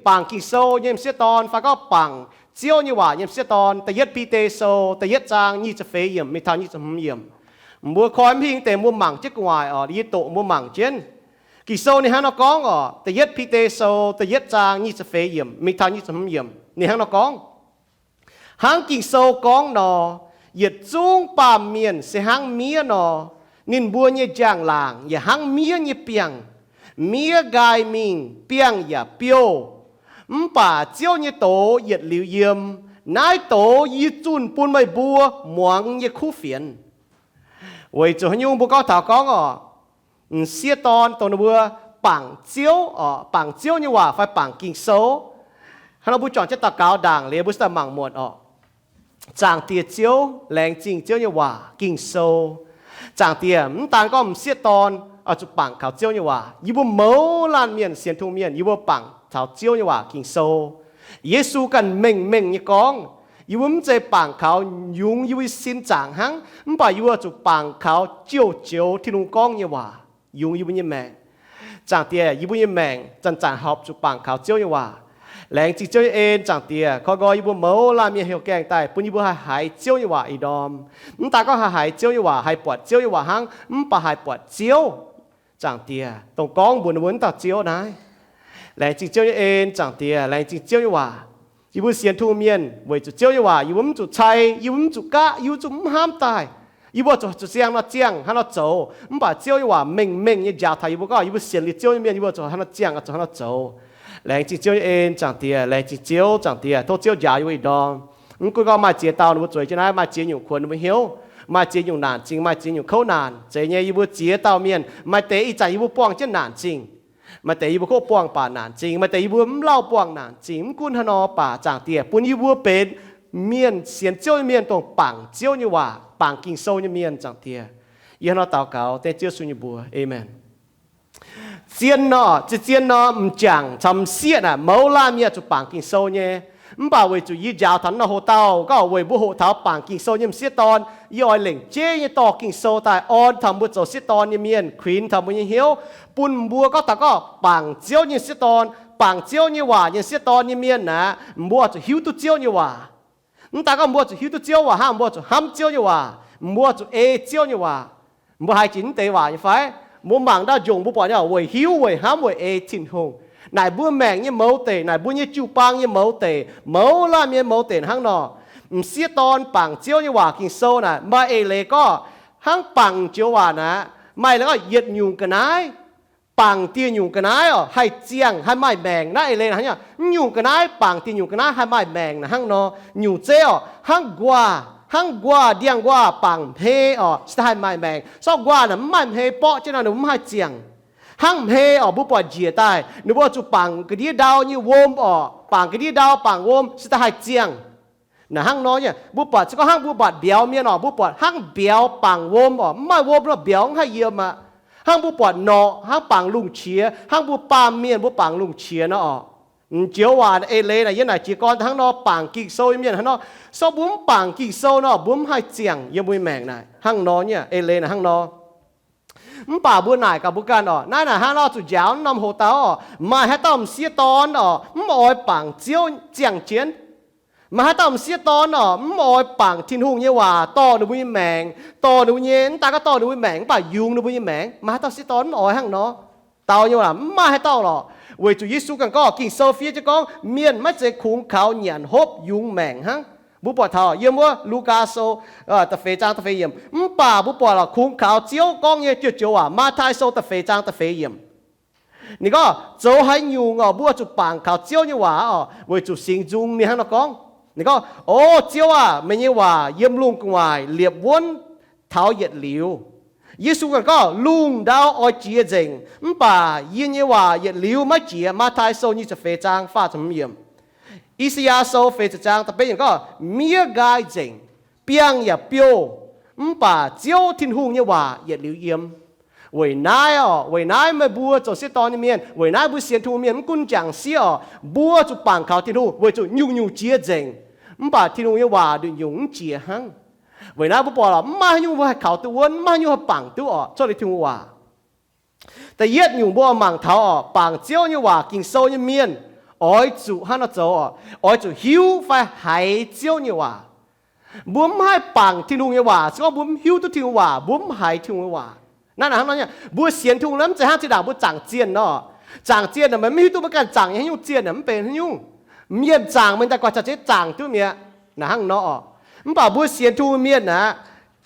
bangc Ging-Sou nyei m'sieqv dorn fai gorngv bangc Ziouv nyei waac nyei m'sieqv dorn. Da'yietv Bide Sou da'yietv zaang nyic ziepc feix yiemc mingh taux nyic ziepc hmz yiemc. Mbuo koi mv hingh deix mbuo mangc jienv gu'nguaaic oc, yie doqc mbuo mangc jienv. Ging-Sou ninh hnangv nor gorngv oc, da'yietv Bide Sou da'yietv zaang nyic ziepc feix yiemc mingh taux nyic ziepc hmz yiemc, ninh hnangv nor gorngv, hnangv Ging-Sou gorngv nor, yietc zungv baamh mienh se hnangv miev nor, ninh mbuo nyei njang-laangc yaac hnangv miev nyei biangh. Miev nqaai mingh, biangh yaac biouv. Mv baac Ziouv nyei doz yietc liuz yiem. Naaiv doz yie zunh bun meih mbuo muangx nyei kuv fienx. Weic zuqc haaix nyungc mbuo gorngv taux gorngv oc, m'sieqv dorn dongh ninh mbuo bangc Ziouv oc, bangc Ziouv nyei waac fai bangc Ging-Sou. Hnangv nor mbuo juangc jienv daux gaux ndaangc liuz mbuo se daaih mangc muonc oc. Zaangc Diex Ziouv, laengz zingh Ziouv nyei waac Ging-Sou. Zaangc Diex, mv daan gorngv m'sieqv dorn oix zuqc bangc kaux Ziouv nyei waac, yie mbuo mouz laanh mienh sienx Tin-Hungh mienh, yie mbuo bangc taux Ziouv nyei waac Ging-Sou. Yesu ganh mengh mengh nyei gorngv, yie mbuo mv zeiz bangc kaux yungz yie mbuo sin zaangc hnangv, mv baac yie mbuo zuqc bangc kaux joux-joux Tin-Hungh gorngv nyei waac yungz yie mbuo nyei maengc. Zaangc Diex, yie mbuo nyei maengc zanc-zanc horpc zuqc bangc kaux Ziouv nyei waac. Laengz zingh Ziouv nyei en, Zaangc Diex, koi nqoi yie mbuo mouz laanh mienh heuc gaengh daaih bun yie mbuo haih haiz Ziouv nyei waac ih ndorm. Mv daan gorngv haih haiz Ziouv nyei waac, haih buatc Ziouv nyei waac hnangv, mv baac haih buatc Ziouv, Zaangc Diex, dongh gorngv mbuox ninh mbuo wuov dauh Ziouv naaiv. Laengz zingh Ziouv nyei en, Zaangc Diex, laengz zingh Ziouv nyei waac. Yie mbuo sienx Tin-Hungh mienh weic zuqc Ziouv nyei waac yie mbuo mv zuqc cai, yie mbuo mv zuqc gaqv, yie mbuo mv zuqc mv hnamv daaih. Yie mbuo zuqc, zuqc siang nor ziangh hnangv nor zoux, mv baac Ziouv nyei waac mengh mengh nyei njaaux taux yie mbuo gorngv yie mbuo sienx liuz Ziouv nyei mienh, yie mbuo zuqc hnangv nor ziangh, zuqc hnangv nor zoux. Laengz zingh Ziouv nyei en, Zaangc Diex, laengz zingh Ziouv, Zaangc Diex, tov Ziouv njaaux yie mbuo ih ndorm. Mv gunv gorngv maaih ziex dauh ninh mbuo zueiz jienv naaiv, maaih ziex nyungc kuonx ninh mbuo hnyouv, maaih ziex nyungc naanc zingh, maaih ziex nyungc kouv naanc. Zeiz nyei, yie mbuo ziex dauh mienh, maaih deix ih zanc yie mbuo buangh jienv naanc zingh, maaih deix yie mbuo kouv buangh baac naanc zingh, maaih deix yie mbuo mv lauh buangh naanc zingh. Mv gunv hnangv nor baac, Zaangc Diex, bun yie mbuo benx mienh sienx Ziouv nyei mienh dongh bangc Ziouv nyei waac, bangc Ging-Sou nyei mienh, Zaangc Diex. Yie hnangv nor daux gaux dengv Ziouv Yesu nyei mbuox. Aamen. Zien nor, zien, zien nor, m'jangc caux m'sieqv naaic mouz laanh mienh zuqc bangc Ging-Sou nyei. Mv baac weic zuqc yie njaaux taux naaiv hoc-dauh gorngv weic mbuo hoqc taux bangc Ging-Sou nyei m'sieqv dorn, yie oix lengc jeiv nyei dorh Ging-Sou daaih orn taux mbuo zoux sieqv dorn nyei mienh, kuinx taux mbuo nyei hnyouv, bun mbuo gorngv taux gorngv bangc Ziouv nyei sieqv dorn, bangc Ziouv nyei waac nyei sieqv dorn nyei mienh aqv, mbuo zuqc hiuv duqv Ziouv nyei waac. Mv daan gorngv mbuo zuqc hiuv duqv Ziouv waac hnangv, mbuo zuqc hnamv Ziouv nyei waac, mbuo zuqc ei Ziouv nyei waac. Mbuo haiz jiex mv deix waac nyei fai? Mbuo mangc ndau-njongc mbuo buatc nyei, weic hiuv, weic hnamv, weic ei Tin-Hungh. Naaic mbuo maengc nyei mouz deic, naaic mbuo nyei jiu-baang nyei mouz deic, mouz laanh mienh mouz deic hnangv nor. M'sieqv dorn bangc Ziouv nyei waac Ging-Sou naaic maaih eix leiz gorngv hnangv bangc joux waac naaic, maaih leiz gorngv yietc nyungc ga'naaiv, bangc dieh nyungc ga'naaiv oc, haih ziangh, haih maaih maengc. Naaiv eix leiz hnangv nyungc ga'naaiv bangc dieh nyungc ga'naaiv haih maaih maengc naaic hnangv nor. Nyungc zeiv oc, hnangv nquaah, hnangv nquaah, ndiangx-nquaah bangc hmei oc, se daaih haih maaih maengc. Sortv nquaah naaic mv maaih hmei borqv jienv nor ninh mbuo mv haih ziangh. Hnangv hmei oc, mbuo buatc njiec daaih ninh mbuo zuqc bangc ga'ndiev ndau nyei wuom oc, bangc ga'ndiev ndau, bangc wuom se daaih haih ziangh. Naaic hnangv nor nyei, mbuo buatc se gorngv hnangv mbuo buatc mbiauz mienh oc, mbuo buatc hnangv mbiauz bangc wuom oc, mv maaih wuom nor mbiauz mv haih yiem aqv. Hnangv mbuo buatc norqc, hnangv bangc lungh qiex, hnangv mbuo baamh mienh mbuo bangc lungh qiex nor oc. M'njoux waac eix leiz naaic yie naaic jiez gorn hnangv nor, bangc Ging-Sou nyei mienh hnangv nor. Sortv mbuo mv bangc Ging-Sou nor, mbuo mv haih ziangh yiem mbuo nyei maengc naaic hnangv nor nyei, eix leiz naaic hnangv nor. Mv baac mbuo naaic gaax mbuo ganh oc, naaiv naaic hnangv nor zuqc njaaux norm hoc-dauh oc, maaih haaix dauh m'sieqv dorn oc mv oix bangc Ziouv ziangh jienv? Maaih haaix dauh m'sieqv dorn oc mv oix bangc Tin-Hungh nyei waac dorh ninh mbuo nyei maengc, dorh ninh mbuo nyei, mv daan gorngv dorh ninh mbuo nyei maengc mv baac yungz ninh mbuo nyei maengc? Maaih haaix dauh m'sieqv dorn mv oix hnangv nor? Dau nyei waac mv maaih haaix dauh lorqc. Weic zuqc Yesu ganh gorngv, Ging-Sou fiev jienv gorngv, mienh maiv zeiz kungx kaux nyanc hopv yungz maengc hnangv. Mbuo buatc taux yiem wuov Lugaa Sou da'feix zaang da'feix yiemc, mv baac mbuo buatc lorqc kungx kaux Ziouv gorngv nyei joux-joux waac. Matv^tai Sou da'feix zaang da'feix yiemc, ninh gorngv, zoux haaix nyungc oc mbuo zuqc bangc kaux Ziouv nyei waac oc, weic zuqc Singx Nzung ninh hnangv nor gorngv. Ninh gorngv, O Ziouv aah! Meih nyei waac yiem lungh gu'nguaaic liepc wuonv taux yietc liuz. Yesu ganh gorngv, lungh ndau oix jiex nzengc, mv baac yie nyei waac yietc liuz maiv jiex. Matv^tai Sou nyic ziepc feix zaang faah ziepc hmz yiemc. I^saa^yaa Sou feix ziepc zaang da'betv yiemc gorngv, miev nqaai nzengc, biangh yaac biouv, mv baac Ziouv Tin-Hungh nyei waac yietc liuz yiem. Weic naaiv oc, weic naaiv meih mbuo zoux sieqv dorn nyei mienh, weic naaiv mbuo sienx Tin-Hungh mienh mv gunv jangc sieqv oc, mbuo zuqc bangc kaux Tin-Hungh weic zuqc nyungc-nyungc jiex nzengc, mv baac Tin-Hungh nyei waac nduqc nyungc mv jiex hnangv. Weic naaiv mbuo buatc lorqc, mv maaih haaix nyungc mbuo haih kaux duqv wuonv, mv maaih haaix nyungc haih bangc duqv oc, cuotv liuz Tin-Hungh waac. Da'yietv nyungc mbuo mangc taux oc, bangc Ziouv nyei waac Ging-Sou nyei mienh oix zuqc hnangv nor zoux oc. Oix zuqc hiuv fai haiz Ziouv nyei waac. Mbuo mv haih bangc Tin-Hungh nyei waac se gorngv mbuo mv hiuv duqv Tin-Hungh waac, mbuo mv haiz Tin-Hungh nyei waac. Naaiv hnangv nor nyei, mbuo sienx Tin-Hungh mv zeiz hnangv zinh ndaangc mbuo zaangc zienh nor. Zaangc zienh naaic meih mv hiuv duqv maiv ganh zaangc nyei haaix nyungc zienh, mv benx haaix nyungc. Mienh zaangc meih daaih guaix za'eix zaangc duqv mi'aqv. Naaiv hnangv nor oc. Mv baac mbuo sienx Tin-Hungh mienh aqv,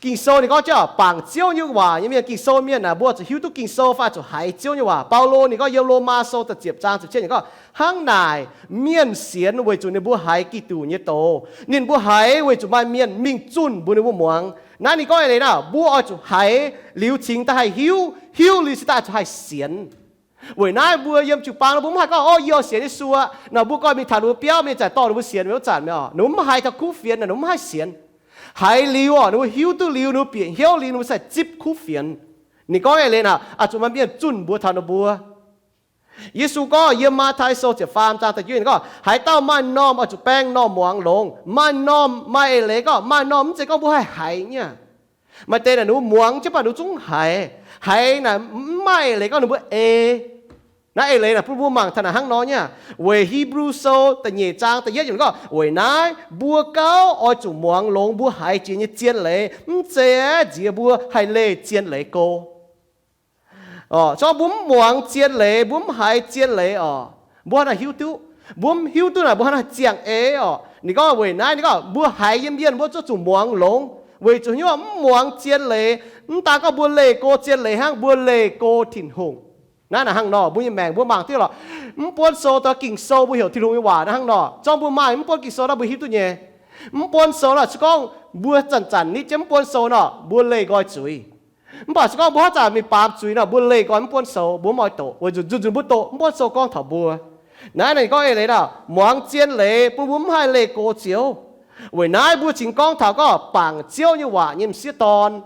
Ging-Sou ninh gorngv jienv bangc Ziouv nyei waac nyei mienh, Ging-Sou mienh naaic, mbuo zuqc hiuv duqv Ging-Sou fai zuqc haiz Ziouv nyei waac. Baulo ninh gorngv yiem Lomaa Sou da'ziepc zaang ziepc cietv ninh gorngv, hnangv naaic mienh sienx weic zuqc ninh mbuo haiz Giduc nyei doz. Ninh mbuo haiz weic zuqc maaih mienh mingh zunh mbuox ninh mbuo muangx. Naaiv ninh gorngv eix leiz naaic, mbuo oix zuqc haiz liuz cingx daaih haih hiuv, hiuv liuz cingx daaih zuqc haih sienx. Weic naaiv mbuo yiem jiu-baang mbuo mv haih gorngv, o, yie oix sienx Yesu aqv nor, mbuo goi mingh taux ninh mbuo biauv mienh zanc dorh ninh mbuo sienx, mv zanc mi'aqv. Ninh mbuo mv haiz taux kuv fienx, ninh mbuo mv haih sienx. Haiz liuz oc, ninh mbuo hiuv duqv liuz, ninh mbuo bieqc hnyouv liuz, ninh mbuo sai zipv kuv fienx. Ninh gorngv eix leiz naaic, oix zuqc maaih mienh zunh mbuox taux ninh mbuo. Yesu gorngv yiem Matv^tai Sou ziepc faam zaang da'juov ninh gorngv, haaix dauh maaih normh oix zuqc baeng normh muangx longx. Maaih normh, maaih eix leiz gorngv maaih normh mv zeiz gorngv mbuo haih haiz nyei aqv. Maaih deix naaic ninh mbuo muangx jienv mv baac ninh mbuo zungv mv haiz. Haiz naaic mv maaih eix leiz gorngv ninh mbuo ei. Naaiv eix leiz naaic bun mbuo mangc taux naaic hnangv nor nyei aqv. Weic Hipv^lu Sou da'nyeic zaang da'yietv yiemc gorngv, weic naaiv mbuo gauh oix zuqc muangx longx mbuo haiz jiex nyei zien leiz, mv zeiz aeqv, nziex mbuo haih leih zien leiz go. Oc, se gorngv mbuo mv muangx zien leiz, mbuo mv haiz zien leiz oc, mbuo hnangv naaic hiuv duqv? Mbuo mv hiuv duqv naaic, mbuo hnangv naaic ziangh eix oc. Ninh gorngv weic naaiv, ninh gorngv mbuo haiz yiem mienh mbuo zuqc zuqc muangx longx, weic zuqc hnyouv mv muangx zien leiz. Mv daan gorngv mbuo leih go zien leiz hnangv, mbuo leih go Tin-Hungh. Naaiv naaic hnangv nor, mbuo nyei maengc mbuo mangc duqv lorqc. Mv buonv sou daaih Ging-Sou mbuo heuc Tin-Hungh nyei waac naaiv hnangv nor. Zorngv mbuo maaih mv buonv Ging-Sou naaiv mbuo hiuv duqv nyei. Mv buonv sou naaic se gorngv mbuo zanc-zanc nitv jienv mv buonv sou nor, mbuo leih nqoi zuiz. Mv baac se gorngv mbuo haaix zanc mingh baamz zuiz nor, mbuo leih nqoi mv buonv sou, mbuo mv oix doqc, weic zuqc nzunc nzunc mbuo doqc mv buonv sou gorngv taux mbuo. Naaiv ninh gorngv eix leiz naaic, muangx zien leiz bun mbuo mv haih leih go Ziouv. Weic naaiv mbuo cingx gorngv taux gorngv bangc Ziouv nyei waac nyei m'sieqv dorn.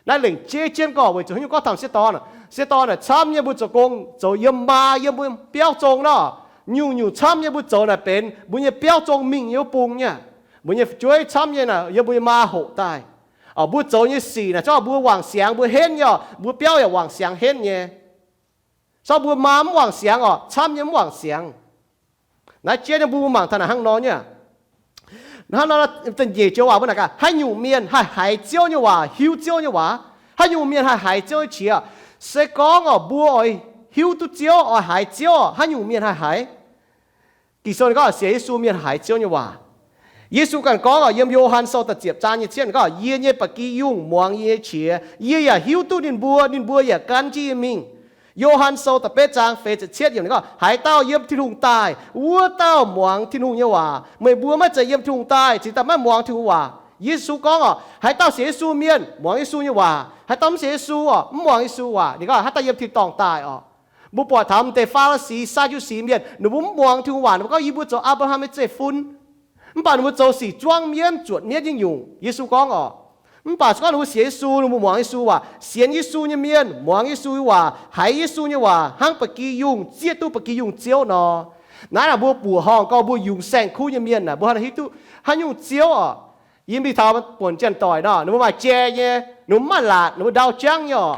Naaiv lengc jeiv jienv gorngv weic zuqc haaix nyungc gorngv taux m'sieqv dorn. M'sieqv dorn naaic camv nyei mbuo zoux gong zoux yiem maa, yiem mbuo biauv zong nor. Nyungc-nyungc camv nyei mbuo zoux naaic benx mbuo nyei biauv zong mingh nyei wuov bung nyei. Mbuo nyei fu'jueiv camv nyei naaic yiem mbuo nyei maa hoqc daaih. Mbuo zoux nyei sic naaic zorqv mbuo wangc siangx mbuo henv nyei oc, mbuo biauv yaac wangc siangx henv nyei. Zorqv mbuo maa mv wangc siangx oc, camv nyei mv wangc siangx. Naaiv jienv nyei mbuo mangc taux naaic hnangv nor nyei. Hnangv nor, da'nyeic joux waac mbuo naaic gaax, haaix nyungc mienh haih haiz Ziouv nyei waac, hiuv Ziouv nyei waac? Haaix nyungc mienh haih haiz Ziouv nyei qiex? Se gorngv oc, mbuo oix hiuv duqv Ziouv, oix haiz Ziouv, haaix nyungc mienh haih haiz? Ging-Sou ninh gorngv sienx Yesu mienh haiz Ziouv nyei waac. Yesu ganh gorngv oc, yiem Yo^han Sou da'ziepc zaang nyei cietv gorngv, yie nyei ba'gi yungh muangx yie nyei qiex, yie yaac hiuv duqv ninh mbuo, ninh mbuo yaac gan jienv yie mingh. Yo^han Sou da'betv zaang feix ziepc cietv yiemc gorngv, haaix dauh yiem Tin-Hungh daaih, wuov dauh muangx Tin-Hungh nyei waac. Meih mbuo maiv zeiz yiem Tin-Hungh daaih cingx daaih maiv muangx Tin-Hungh waac. Yesu gorngv oc, haaix dauh sienx Yesu mienh muangx Yesu nyei waac. Haaix dauh mv sienx Yesu oc, mv muangx Yesu waac. Ninh gorngv haaix dauh yiem tin-dorngh daaih oc. Mbuo buatc taux m'deix Faa^li^si, Saa^yu^si mienh, ninh mbuo mv muangx Tin-Hungh waac, ninh mbuo gorngv, yie mbuo zoux Apc^laa^ham nyei zeiv-fun. Mv baac ninh mbuo zoux sic zuangv mienv, zuotc mienv nyei nyungc. Yesu gorngv oc, mv baac se gorngv ninh mbuo sienx Yesu, ninh mbuo muangx Yesu waac, sienx Yesu nyei mienh muangx Yesu nyei waac, haiz Yesu nyei waac hnangv ba'gi yungh zieqv duqv ba'gi yungh Ziouv nor. Naaiv naaic mbuo buoqc horngh gorngv mbuo yungz saeng-kuv nyei mienh naaic, mbuo hnangv naaic hiuv duqv haaix nyungc Ziouv oc. Yie mingh taux buonc janx-doic nor, ninh mbuo maaih jai nyei, ninh mbuo mv maaih laatc, ninh mbuo ndau jangv nyei oc.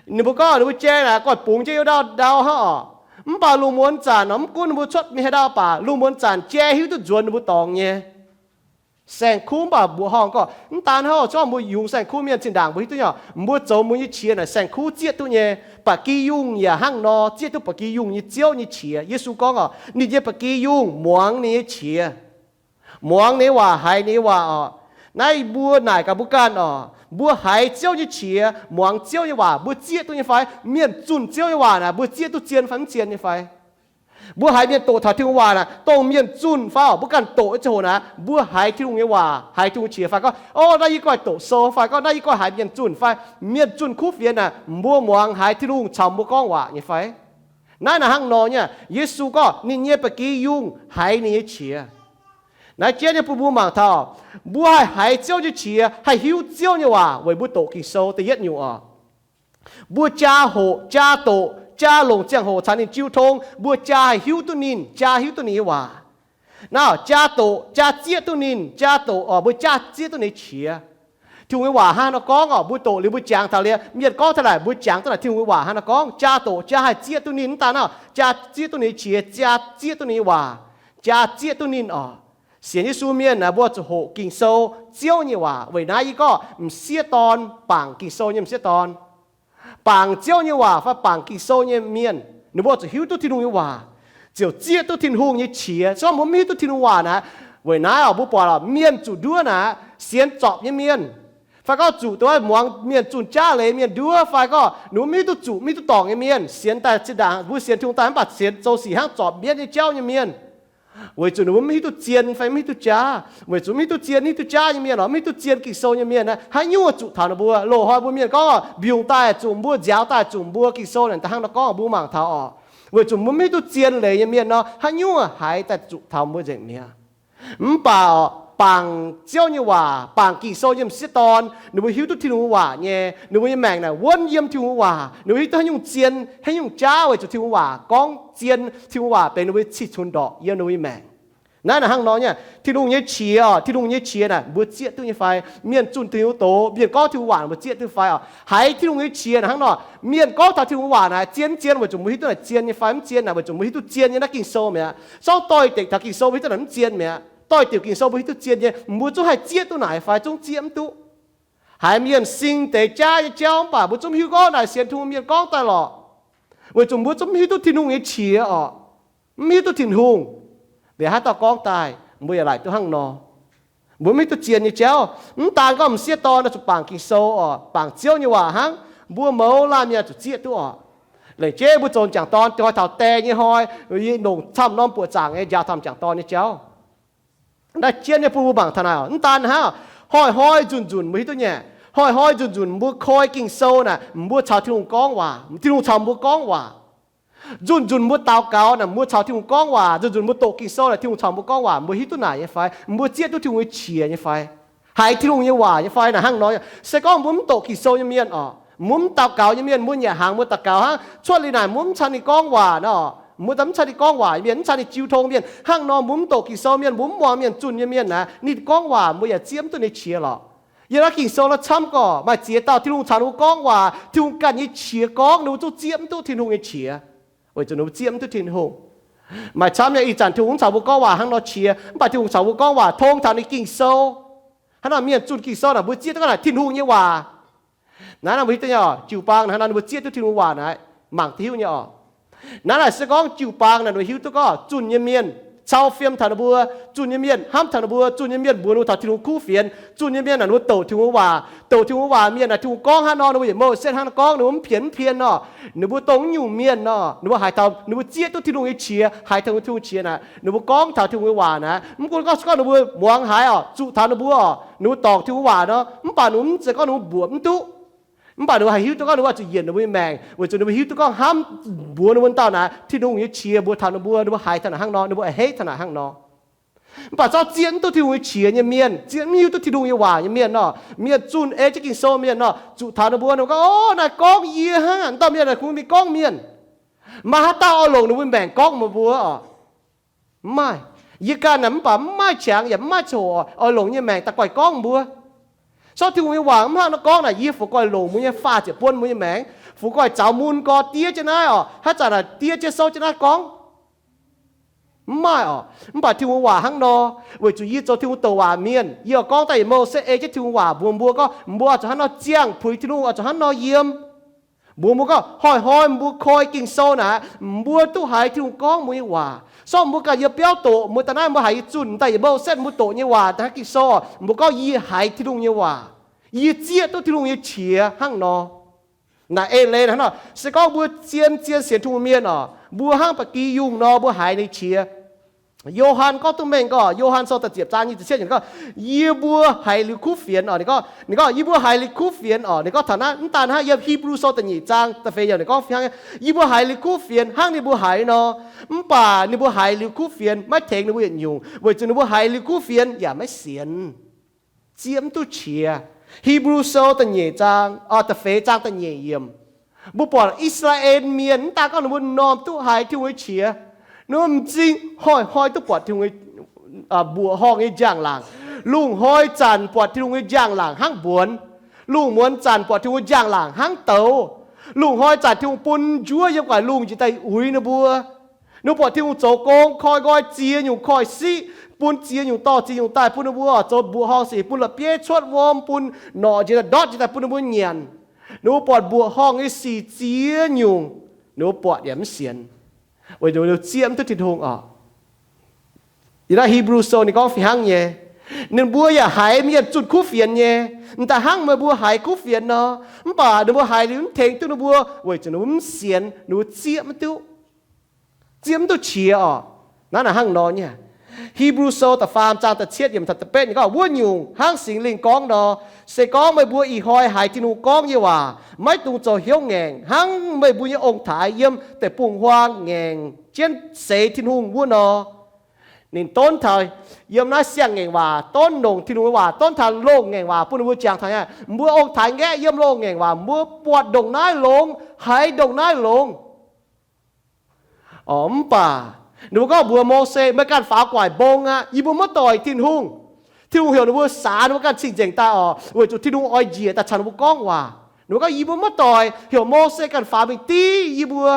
Ninh mbuo gorngv ninh mbuo jai naaic goiv bungx jienv youh ndau ndau hnangv oc. Mv baac lungh muonz zanc nor, mv gunv ninh mbuo cuotv mingh haaix ndau baac, lungh muonz zanc jai hiuv duqv nzuonx ninh mbuo dorngx nyei. Saeng-kuv mv baac mbuoqc horngh gorngv, mv daan hnangv oc, zorqv mbuo yungz saeng-kuv mienh zinh ndaangc mbuo hiuv duqv nyei oc, mbuo zoux mbuo nyei qiex naaic saeng-kuv zieqv duqv nyei. Ba'gi yungh yaac hnangv nor zieqv duqv ba'gi yungh nyei Ziouv nyei qiex. Yesu gorngv oc, ninh nyei ba'gi yungh muangx ninh nyei qiex. Muangx ninh nyei waac, haiz ninh nyei waac oc. Naaiv mbuo naaic gaax mbuo ganh oc, mbuo haiz Ziouv nyei qiex, muangx Ziouv nyei waac, mbuo zieqv duqv nyei fai? Mienh zunh Ziouv nyei waac naaic, mbuo zieqv duqv zien fai mv zien nyei fai? Mbuo haiz mienh doqc taux Tin-Hungh waac naaic, dongh mienh zunh fai oc, mbuo ganh doqc nyei ziangh hoc naaic, mbuo haiz Tin-Hungh nyei waac, haiz Tin-Hungh qiex fai gorngv, o, naaiv yie goiv doqc sou fai gorngv naaiv yie goiv haiz mienh zunh fai, mienh zunh kuv fienx naaic, mbuo muangx haiz Tin-Hungh caux mbuo gorngv waac nyei fai? Naaiv naaic hnangv nor nyei. Yesu gorngv ninh nyei ba'gi yungh haiz ninh nyei qiex. Naaiv jienv nyei bun mbuo mangc taux, mbuo haih haiz Ziouv nyei qiex, haih hiuv Ziouv nyei waac weic mbuo doqc Ging-Sou da'yietv nyungc oc. Mbuo jaa hoqc, jaa doqc, jaa longc ziangh hoc caux ninh jiu tong, mbuo jaa haih hiuv duqv ninh, jaa hiuv duqv ninh nyei waac. Naaiv jaa doqc, jaa zieqv duqv ninh, jaa doqc oc, mbuo jaa zieqv duqv ninh nyei qiex. Tin-Hungh nyei waac hnangv nor gorngv orqc, mbuo doqc liuz mbuo jangx taux liuz, mienh gorngv taux naaic mbuo jangx duqv naaic Tin-Hungh nyei waac hnangv nor gorngv, jaa doqc jaa haih zieqv duqv ninh. Mv daan naaiv, jaa zieqv duqv ninh nyei qiex, jaa zieqv duqv ninh nyei waac, jaa zieqv duqv ninh orqc. Sienx Yesu mienh naaic mbuo zuqc hoqc Ging-Sou, Ziouv nyei waac. Weic naaiv yie gorngv m'sieqv dorn, bangc Ging-Sou nyei m'sieqv dorn, bangc Ziouv nyei waac fai bangc Ging-Sou nyei mienh, ninh mbuo zuqc hiuv duqv Tin-Hungh nyei waac, ziouc zieqv duqv Tin-Hungh nyei qiex. Se gorngv mbuo mv hiuv duqv Tin-Hungh waac naaic, weic naaiv orqc, mbuo buatc orqc, mienh zuqc nduov naaic, sienx zorpc nyei mienh, fai gorngv zuqc dongh muangx mienh zunh jaav leiz mienh nduov, fai gorngv ninh mbuo mv hiuv duqv zuqc, mv hiuv duqv dorngc nyei mienh, sienx daaih zinh ndaangc mbuo sienx Tin-Hungh daaih mv baac sienx zoux sic hnangv zorpc mienv nyei jauv nyei mienh. Weic zuqc ninh mbuo mv hiuv duqv zien fai mv hiuv duqv jaav. Weic zuqc mv hiuv duqv zien, mv hiuv duqv jaav nyei mienh, mv hiuv duqv zien Ging-Sou nyei mienh, haaix nyungc zuqc taux ninh mbuo? Loz-hnoi mbuo mienh gorngv mbiungc daaih zuqc mbuo, nziaaux daaih zuqc mbuo, Ging-Sou naaic da'hnangv nor gorngv mbuo mangc taux orqc. Weic zuqc mbuo mv hiuv duqv zien leiz nyei mienh nor, haaix nyungc haiz daaih zuqc taux mbuo nzengc mi'aqv. Mv baac orqc, bangc Ziouv nyei waac, bangc Ging-Sou nyei m'sieqv dorn, ninh mbuo hiuv duqv Tin-Hungh waac nyei, ninh mbuo nyei maengc naaic wuonv yiem Tin-Hungh waac. Ninh mbuo hiuv duqv haaix nyungc zien, haaix nyungc jaav, weic zuqc Tin-Hungh waac gorngv zien, Tin-Hungh waac benx ninh mbuo cih cunx ndorqc yiem ninh mbuo nyei maengc. Naaiv naaic hnangv nor nyei, Tin-Hungh nyei qiex orqc, Tin-Hungh nyei qiex naaic mbuo zieqv duqv nyei fai? Mienh zunh Tin-Hungh doz, mienh gorngv Tin-Hungh waac mbuo zieqv duqv fai orqc? Haiz Tin-Hungh nyei qiex naaic hnangv nor, mienh gorngv taux Tin-Hungh waac naaic zien mv zien, weic zuqc mbuo hiuv duqv naaic zien nyei fai mv zien naaic, weic zuqc mbuo hiuv duqv zien nyei naaiv Ging-Sou mi'aqv. Sorngv doix-dekc taux Ging-Sou mbuo hiuv duqv naaic mv zien mi'aqv. Doix-dekc Ging-Sou mbuo hiuv duqv zien nyei, mbuo zungv haih zieqv duqv naaic fai zungv zieqv mv duqv? Haiz mienh sing deix jaav nyei jauv mv baac mbuo zungv hiuv gorngv naaic sienx Tin-Hungh mienh gorngv daaih lorqc, weic zuqc mbuo zungv mv hiuv duqv Tin-Hungh nyei qiex orqc, mv hiuv duqv Tin-Hungh. Liuz haaix dauh gorngv daaih mbuo yaac laaic duqv hnangv nor. Mbuo mv hiuv duqv zien nyei jauv. Mv daan gorngv m'sieqv dorn zuqc bangc Ging-Sou orqc, bangc Ziouv nyei waac hnangv, mbuo mouz laanh mienh zuqc zieqv duqv orqc. Laengz jeiv mbuo zoux m'jangc dorn, dongh taux die nyei hnoi, yie longc camv norm buoqc zaangc nyei njaaux taux m'jangc dorn nyei jauv. Naaiv jienv nyei bun mbuo mangc taux naaic, mv daan hnangv, hnoi-hnoi nzunc-nzunc mbuo hiuv duqv nyei, hnoi-hnoi nzunc-nzunc mbuo koi Ging-Sou naaic, mbuo caux Tin-Hungh gorngv waac, Tin-Hungh caux mbuo gorngv waac. Nzunc-nzunc mbuo daux gaux naaic, mbuo caux Tin-Hungh gorngv waac. Nzunc-nzunc mbuo doqc Ging-Sou naaic, Tin-Hungh caux mbuo gorngv waac. Mbuo hiuv duqv naaic nyei fai? Mbuo zieqv duqv Tin-Hungh nyei qiex nyei fai? Haiz Tin-Hungh nyei waac nyei fai? Naaic hnangv nor, se gorngv mbuo mv doqc Ging-Sou nyei mienh orqc, mbuo mv daux gaux nyei mienh, mbuo nyanc hnaangx mbuo daux gaux hnangv, cuotv liuz naaic mbuo mv caux ninh gorngv waac nor, mbuo daaih mv caux ninh gorngv waac nyei mienh, mv caux ninh jiu tong mienh. Hnangv nor mbuo mv doqc Ging-Sou mienh, mbuo mv muangx mienh zunh nyei mienh naaic, ninh gorngv waac mbuo yaac zieqv mv duqv ninh qiex lorqc. Yiem naaiv Ging-Sou nor camv gorqv maaih ziex dauh Tin-Hungh caux ninh mbuo gorngv waac, Tin-Hungh ganh nyei qiex gorngv, ninh mbuo zungv zieqv mv duqv Tin-Hungh nyei qiex, weic zuqc ninh mbuo zieqv mv duqv Tin-Hungh. Maaih camv nyei ih zanc Tin-Hungh mv caux mbuo gorngv waac hnangv nor qiex, mv baac Tin-Hungh caux mbuo gorngv waac tong taux ninh Ging-Sou. Hnangv naaic mienh zunh Ging-Sou naaic mbuo zieqv duqv naaic Tin-Hungh nyei waac. Naaiv naaic mbuo hiuv duqv nyei, jiu-baang naaic hnangv naaiv ninh mbuo zieqv duqv Tin-Hungh waac naaic, mangc duqv hiuv nyei orqc. Naaiv naaic se gorngv jiu-baang naaic ninh mbuo hiuv duqv gorngv zunh nyei mienh cau fiem taux ninh mbuo, zunh nyei mienh hnamv taux ninh mbuo, zunh nyei mienh mbuox ninh mbuo taux Tin-Hungh kuv fienx, zunh nyei mienh naaic ninh mbuo doqc Tin-Hungh waac. Doqc Tin-Hungh waac mienh naaic Tin-Hungh gorngv hnangv nor ninh mbuo yietc mouh setv hnangv nor gorngv, ninh mbuo mv pien mv pien nor. Ninh mbuo dongh nyungc mienh nor, ninh mbuo haiz taux ninh mbuo zieqv duqv Tin-Hungh nyei qiex, haiz taux Tin-Hungh qiex naaic, ninh mbuo gorngv taux Tin-Hungh nyei waac naaic. Mv gunv gorngv se gorngv ninh mbuo muangx haiz orqc, zuqc taux ninh mbuo orqc, ninh mbuo dorngc Tin-Hungh waac nor, mv baac ninh mbuo mv zeiz gorngv ninh mbuo mbuoqc mv duqv. Mv baac ninh mbuo haih hiuv duqv gorngv ninh mbuo zuqc yienc ninh mbuo nyei maengc, weic zuqc ninh mbuo hiuv duqv gorngv hnamv mbuox ninh mbuo dauh naaic Tin-Hungh nyei qiex mbuox taux ninh mbuo, ninh mbuo haiz taux naaic hnangv nor, ninh mbuo a'hneiv taux naaic hnangv nor. Mv baac zorqv zieqv mv duqv Tin-Hungh nyei qiex nyei mienh, zieqv mv hiuv duqv Tin-Hungh nyei waac nyei mienh nor, mienh zunh ei jienv Ging-Sou mienh nor, zuqc taux ninh mbuo, ninh mbuo gorngv, O, naaiv gorngv yie hnangv. Dauh mienh naaic kungx mingh gorngv mienh. Maaih haaix dauh oix longc ninh mbuo maengc gorngv meih mbuo orqc? Mv maaih. Yie ganh naaic mv baac mv maaih qangx yaac mv maaih coc oix longc nyei maengc daaih guaih gorngv mbuo. Sortv Tin-Hungh nyei waac mv hnangv nor gorngv naaic, yie fu'goih longc mbuo nyei faah ziepc buonc mbuo nyei maengc, fu'goih zaux mun gorx diev jienv naaiv orqc, haaix zanc naaic diev jienv souv jienv naaiv gorngv. Mv maaih orqc. Mv baac Tin-Hungh waac hnangv nor, weic zuqc yie zoux Tin-Hungh douc waac mienh, yie oix gorngv daaih yietc mouh setv ei jienv Tin-Hungh waac mbuox mbuo gorngv, mbuo oix zuqc hnangv nor ziangh puix Tin-Hungh, oix zuqc hnangv nor yiem. Mbuox mbuo gorngv, hnoi-hnoi mbuo koi Ging-Sou naaic, mbuo duqv haiz Tin-Hungh gorngv mbuo nyei waac. Sortv mbuo ganh yiem biauv doqc, mbuo daaih naaiv mbuo haiz yie zunh daaih yietc mouh setv mbuo doqc nyei waac daaih hnangv Ging-Sou, mbuo gorngv yie haiz Tin-Hungh nyei waac, yie zieqv duqv Tin-Hungh nyei qiex hnangv nor. Naaic eix leiz hnangv nor, se gorngv mbuo zien zien sienx Tin-Hungh mienh orqc, mbuo hnangv ba'gi yungh nor mbuo haiz ninh qiex. Yo^han gorngv duqv mengh gorngv, Yo^han Sou da'ziepc zaang nyic ziepc cietv yiemc gorngv, yie mbuo haiz liuz kuv fienx orqc, ninh gorngv, ninh gorngv, yie mbuo haiz liuz kuv fienx orqc, ninh gorngv taux naaiv, mv daan hnangv, yiem Hipv^lu Sou da'nyeic zaang da'feix yiemc ninh gorngv hnangv, yie mbuo haiz liuz kuv fienx hnangv ninh mbuo haiz nor, mv baac ninh mbuo haiz liuz kuv fienx maiv tengx ninh mbuo yietc nyungc, weic zuqc ninh mbuo haiz liuz kuv fienx yaac maiv sienx, zieqv mv duqv qiex. Hipv^lu Sou da'nyeic zaang, da'feix zaang da'nyeic yiemc. Mbuo buatc I^saa^laa^en Mienh mv daan gorngv ninh mbuo m'normh duqv haiz Tin-Hungh nyei qiex, ninh mbuo m'zing hnoi-hnoi duqv buatc Tin-Hungh mbuoqc horngh nyei njang-laangc. Lungh hnoi zanc buatc Tin-Hungh nyei njang-laangc hnangv mbuonx. Lungh muonz zanc buatc Tin-Hungh nyei njang-laangc hnangv douz. Lungh hnoi zanc Tin-Hungh bun njuov yiem gu'nguaaic lungh njiec daaih uix ninh mbuo. Ninh mbuo buatc Tin-Hungh zoux gong, koi nqoi ziex nyungc koi siqv, bun ziex nyungc dorh ziex nyungc daaih bun ninh mbuo zoux mbuoqc horngh sic, bun la'bieiv cuotv wuom, bun norqc njiec daaih, ndortv njiec daaih bun ninh mbuo nyanc. Ninh mbuo buatc mbuoqc horngh nyei sic ziex nyungc, ninh mbuo buatc yaac mv sienx, weic zuqc ninh zieqv mv duqv Tin-Hungh oc. Yiem naaiv Hipv^lu Sou ninh gorngv fih hnangv nyei, ninh mbuo yaac haiz mienh zunh kuv fienx nyei, m'daaih hnangv meih mbuo haiz kuv fienx nor. Mv baac ninh mbuo haiz liuz mv tengx duqv ninh mbuo, weic zuqc ninh mbuo mv sienx, ninh mbuo zieqv mv duqv, zieqv mv duqv qiex oc. Naaiv naaic hnangv nor nyei. Hipv^lu Sou da'faam zaang da'cietv yiemc taux da'betv ninh gorngv, wuov nyungc hnangv Singx Lingh gorngv nor, se gorngv meih mbuo ih hnoi haiz Tin-Hungh gorngv nyei waac, maiv dungx zoux hnyouv ngaengc hnangv meih mbuo nyei ong-taaix yiem deic-bung-huaang ngaengc jienv seix Tin-Hungh wuov nor. Ninh donv taux yiem naaiv siang-ngaengc waac, donv longc Tin-Hungh nyei waac, donv taux loz-ngaengc waac bun ninh mbuo jangx taux, mbuo ong-taaix nqaeqv yiem loz-ngaengc waac, mbuo buatc ndongc naaiv longx, haiz ndongc naaiv longx. Mv baac ninh mbuo gorngv mbuox Mose, meih ganh faaux gu'nguaaic mbong aqv, yie mbuo maiv doic Tin-Hungh. Tin-Hungh heuc ninh mbuo saax ninh mbuo ganh cing-nzengc daaih oc, weic zuqc Tin-Hungh oix njiec daaih caux ninh mbuo gorngv waac. Ninh mbuo gorngv, yie mbuo maiv doic, heuc Mose ganh faaux mingh div yie mbuo.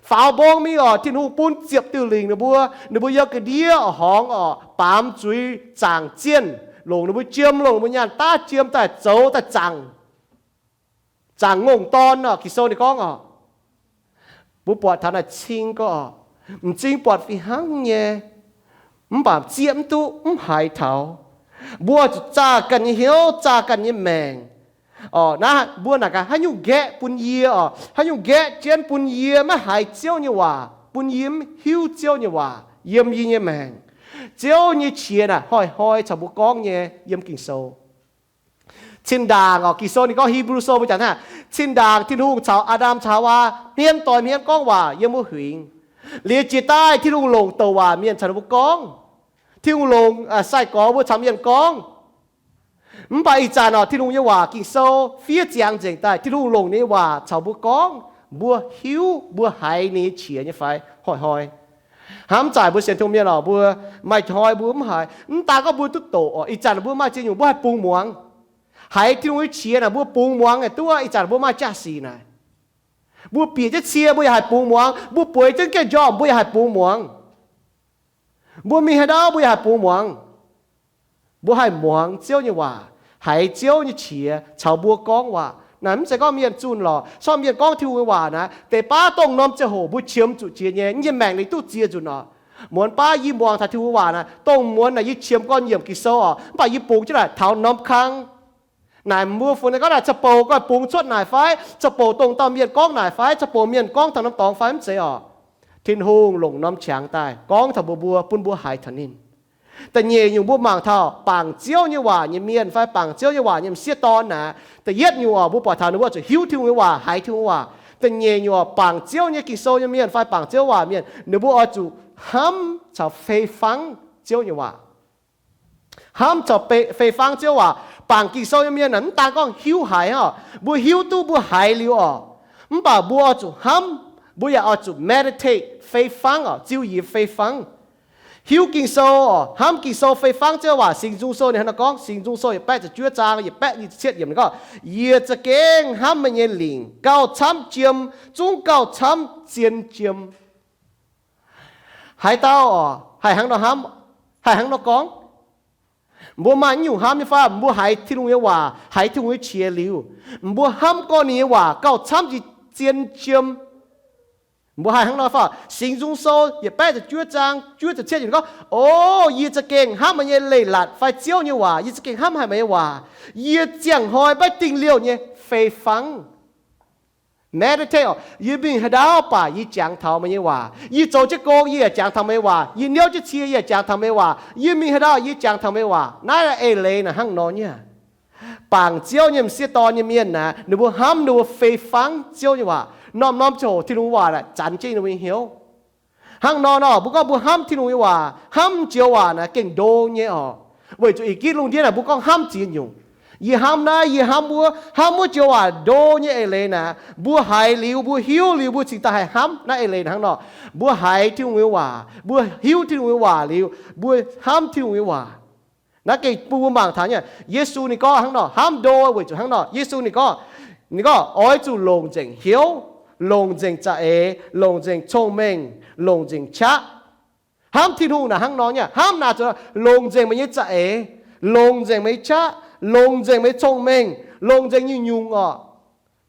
Faaux mbong mingh oc, Tin-Hungh bun ziepc diuh lingc ninh mbuo, ninh mbuo yiem ga'ndiev oix horngz oc, baamz zuiz zaangc zienh, longc ninh mbuo jiem, longc ninh mbuo nyaanh daav jiem daaih zoux daaih zaangc, zaangc ngongh dorn oc. Ging-Sou ninh gorngv oc, mbuo buatc taux naaic cing gorx oc, m'zing buatc fih hnangv nyei, mv baac zieqv mv duqv, mv haiz taux. Mbuo zuqc zaah ganh nyei hnyouv, zaah ganh nyei maengc. Oc, naaiv mbuo naaic gaax haaix nyungc nqaeqv bun yie oc, haaix nyungc nqaeqv jienv bun yie maiv haiz Ziouv nyei waac, bun yie mv hiuv Ziouv nyei waac yiem yie nyei maengc. Ziouv nyei qiex naaic hnoi-hnoi caux mbuo gorngv nyei yiem Ging-Sou. Cin-ndaangc oc, Ging-Sou ninh gorngv, Hipv^lu Sou mbuo jangx hnangv, cin-ndaangc Tin-Hungh caux Aa^ndam caux Haawaa hmien doix hmien gorngv waac yiem wuov huingx. Liuz jiex daaih Tin-Hungh longc douc waac mienh caux ninh mbuo gorngv. Tin-Hungh longc sai-gorx mbuo caux mienh gorngv. Mv baac ih zanc oc, Tin-Hungh nyei waac Ging-Sou fiev ziangx nzengc daaih, Tin-Hungh longc ninh nyei waac caux mbuo gorngv, mbuo hiuv, mbuo haiz ninh nyei qiex nyei fai? Hnoi-hnoi hnamv zaaic mbuo sienx Tin-Hungh mienh oc, mbuo maaih hnoi mbuo mv haiz, mv daan gorngv mbuo duqv doqc oc, ih zanc mbuo maaih ziex nyungc mbuo haih bungx muangx. Haiz Tin-Hungh nyei qiex naaic mbuo bungx muangx aeqv, duqv ih zanc mbuo maaih jaa-sic naaic. Mbuo bieqc jienv cie mbuo yaac haih bungx muangx, mbuo bueix jienv gaengh njormh mbuo yaac haih bungx muangx. Mbuo mingh haaix ndau mbuo yaac haih bungx muangx. Mbuo haih muangx Ziouv nyei waac, haiz Ziouv nyei qiex caux mbuo gorngv waac. Naaic mv zeiz gorngv mienh zunh lorqc. Sortv mienh gorngv Tin-Hungh nyei waac naaic, deix baav dongh norm ziangh hoc mbuo qiemx zuqc jiex nyei, yie maengc ninh duqv ziex nzunc oc. Muonz baav yie muangx taux Tin-Hungh waac naaic, dongh muonz naaic yie qiemx gorn yiemc Ging-Sou oc, mv baac yie bungx jienv naaic taux norm kang. Naaic mbuo funx gorngv naaic, ca'bouc goi bungx cuotv naaic fai? Ca'bouc dongh dauh mienh gorngv naaic fai? Ca'bouc mienh gorngv taux norm dorngx fai? Mv zeiz oc. Tin-Hungh longc norm qangx daaih gorngv taux mbuo, mbuo bun mbuo haiz taux ninh. Da'nyeic nyungc mbuo mangc taux bangc Ziouv nyei waac nyei mienh fai bangc Ziouv nyei waac nyei m'sieqv dorn naaic, da'yietv nyungc oc, mbuo buatc taux ninh mbuo oix zuqc hiuv Tin-Hungh nyei waac, haiz Tin-Hungh waac. Da'nyeic nyungc oc, bangc Ziouv nyei Ging-Sou nyei mienh fai bangc Ziouv waac mienh, ninh mbuo oix zuqc hnamv caux fei fangv Ziouv nyei waac. Hnamv caux fei fangv Ziouv waac. Bangc Ging-Sou nyei mienh naaic mv daan gorngv hiuv haiz oc, mbuo hiuv duqv mbuo haiz liuz oc, mv baac mbuo oix zuqc hnamv, mbuo yaac oix zuqc meditate, fei fangv oc, ziu yiez fei fangv. Hiuv Ging-Sou oc, hnamv Ging-Sou, fei fangv Ziouv waac. Singx Nzung Sou ninh hnangv naaiv gorngv, Singx Nzung Sou yietc baeqv ziepc juov zaang yietc baeqv nyic ziepc cietv yiemc ninh gorngv, yie za'gengh hnamv meih nyei lingc gauh camv jiem, zungv gauh camv zien jiem. Haaix dauh oc haih hnangv nor hnamv, haih hnangv nor gorngv? Mbuo maaih nyungc hnamv nyei fai? Mbuo haiz Tin-Hungh nyei waac, haiz Tin-Hungh nyei qiex liuz, mbuo hnamv gorngv ninh nyei waac gauh camv jiex zien jiem. Mbuo haih hnangv nor fai? Singx Nzung Sou yietc baeqv ziepc juov zaang juov ziepc cietv yiemc gorngv, O, yie za'gengh hnamv meih nyei leiz-latc fai Ziouv nyei waac, yie za'gengh hnamv haic meih nyei waac, yie ziangh hnoi maiv dingh liouh nyei fei fangv. Meditate oc, yie mingh haaix ndau baac yie jangx taux meih nyei waac. Yie zoux jienv gong yie yaac jangx taux meih nyei waac. Yie niouv jienv cie yie yaac jangx taux meih nyei waac. Yie mingh haaix ndau yie jangx taux meih nyei waac. Naaiv eix leiz naaic hnangv nor nyei. Bangc Ziouv nyei m'sieqv dorn nyei mienh naaic, ninh mbuo hnamv, ninh mbuo fei fangv Ziouv nyei waac. Norm-norm ziangh hoc Tin-Hungh waac naaic zanx jienv ninh mbuo nyei hnyouv. Hnangv nor nor, mbuo gorngv mbuo hnamv Tin-Hungh nyei waac, hnamv joux waac naaic gengh ndo nyei oc. Weic zuqc ih gitv lungh ndiev naaic mbuo gorngv hnamv ziex nyungc. Yie hnamv naaiv, yie hnamv wuov, hnamv wuov joux waac ndo nyei eix leiz naaic, mbuo haiz liuz, mbuo hiuv liuz, mbuo cingx daaih haih hnamv. Naaiv eix leiz hnangv nor, mbuo haiz Tin-Hungh nyei waac, mbuo hiuv Tin-Hungh nyei waac liuz, mbuo hnamv Tin-Hungh nyei waac. Naaiv gengh bun mbuo mangc taux nyei, Yesu ninh gorngv hnangv nor, hnamv ndo weic zuqc hnangv nor. Yesu ninh gorngv, ninh gorngv, oix zuqc longc nzengc hnyouv, longc nzengc za'eix, longc nzengc cong-mengh, longc nzengc qaqv. Hnamv Tin-Hungh naaic hnangv nor nyei, hnamv naaic zuqc longc nzengc meih nyei za'eix, longc nzengc meih nyei qaqv, longc nzengc meih nyei cong-mengh, longc nzengc nyungc-nyungc orqc.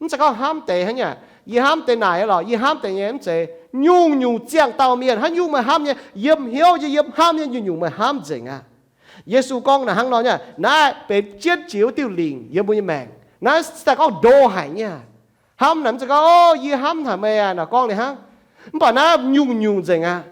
Mv zeiz gorngv hnamv deix hnangv nyei, yie hnamv deix naaic lorqc, yie hnamv deix nyei, mv zeiz. Nyungc-nyungc ziangh dauh mienh, haaix nyungc meih hnamv nyei, yiem hnyouv nyei, yiem hnamv nyei, nyungc-nyungc meih hnamv nzengc aqv. Yesu gorngv naaic hnangv nor nyei, naaiv benx jienv jiex wuov diuh lingc yiem mbuo nyei maengc. Naaiv se daaih gorngv ndo haic nyei. Hnamv naaic mv zeiz gorngv, o, yie hnamv haic meih aqv, naaic gorngv liuz hnangv. Mv baac naaiv nyungc-nyungc nzengc aqv.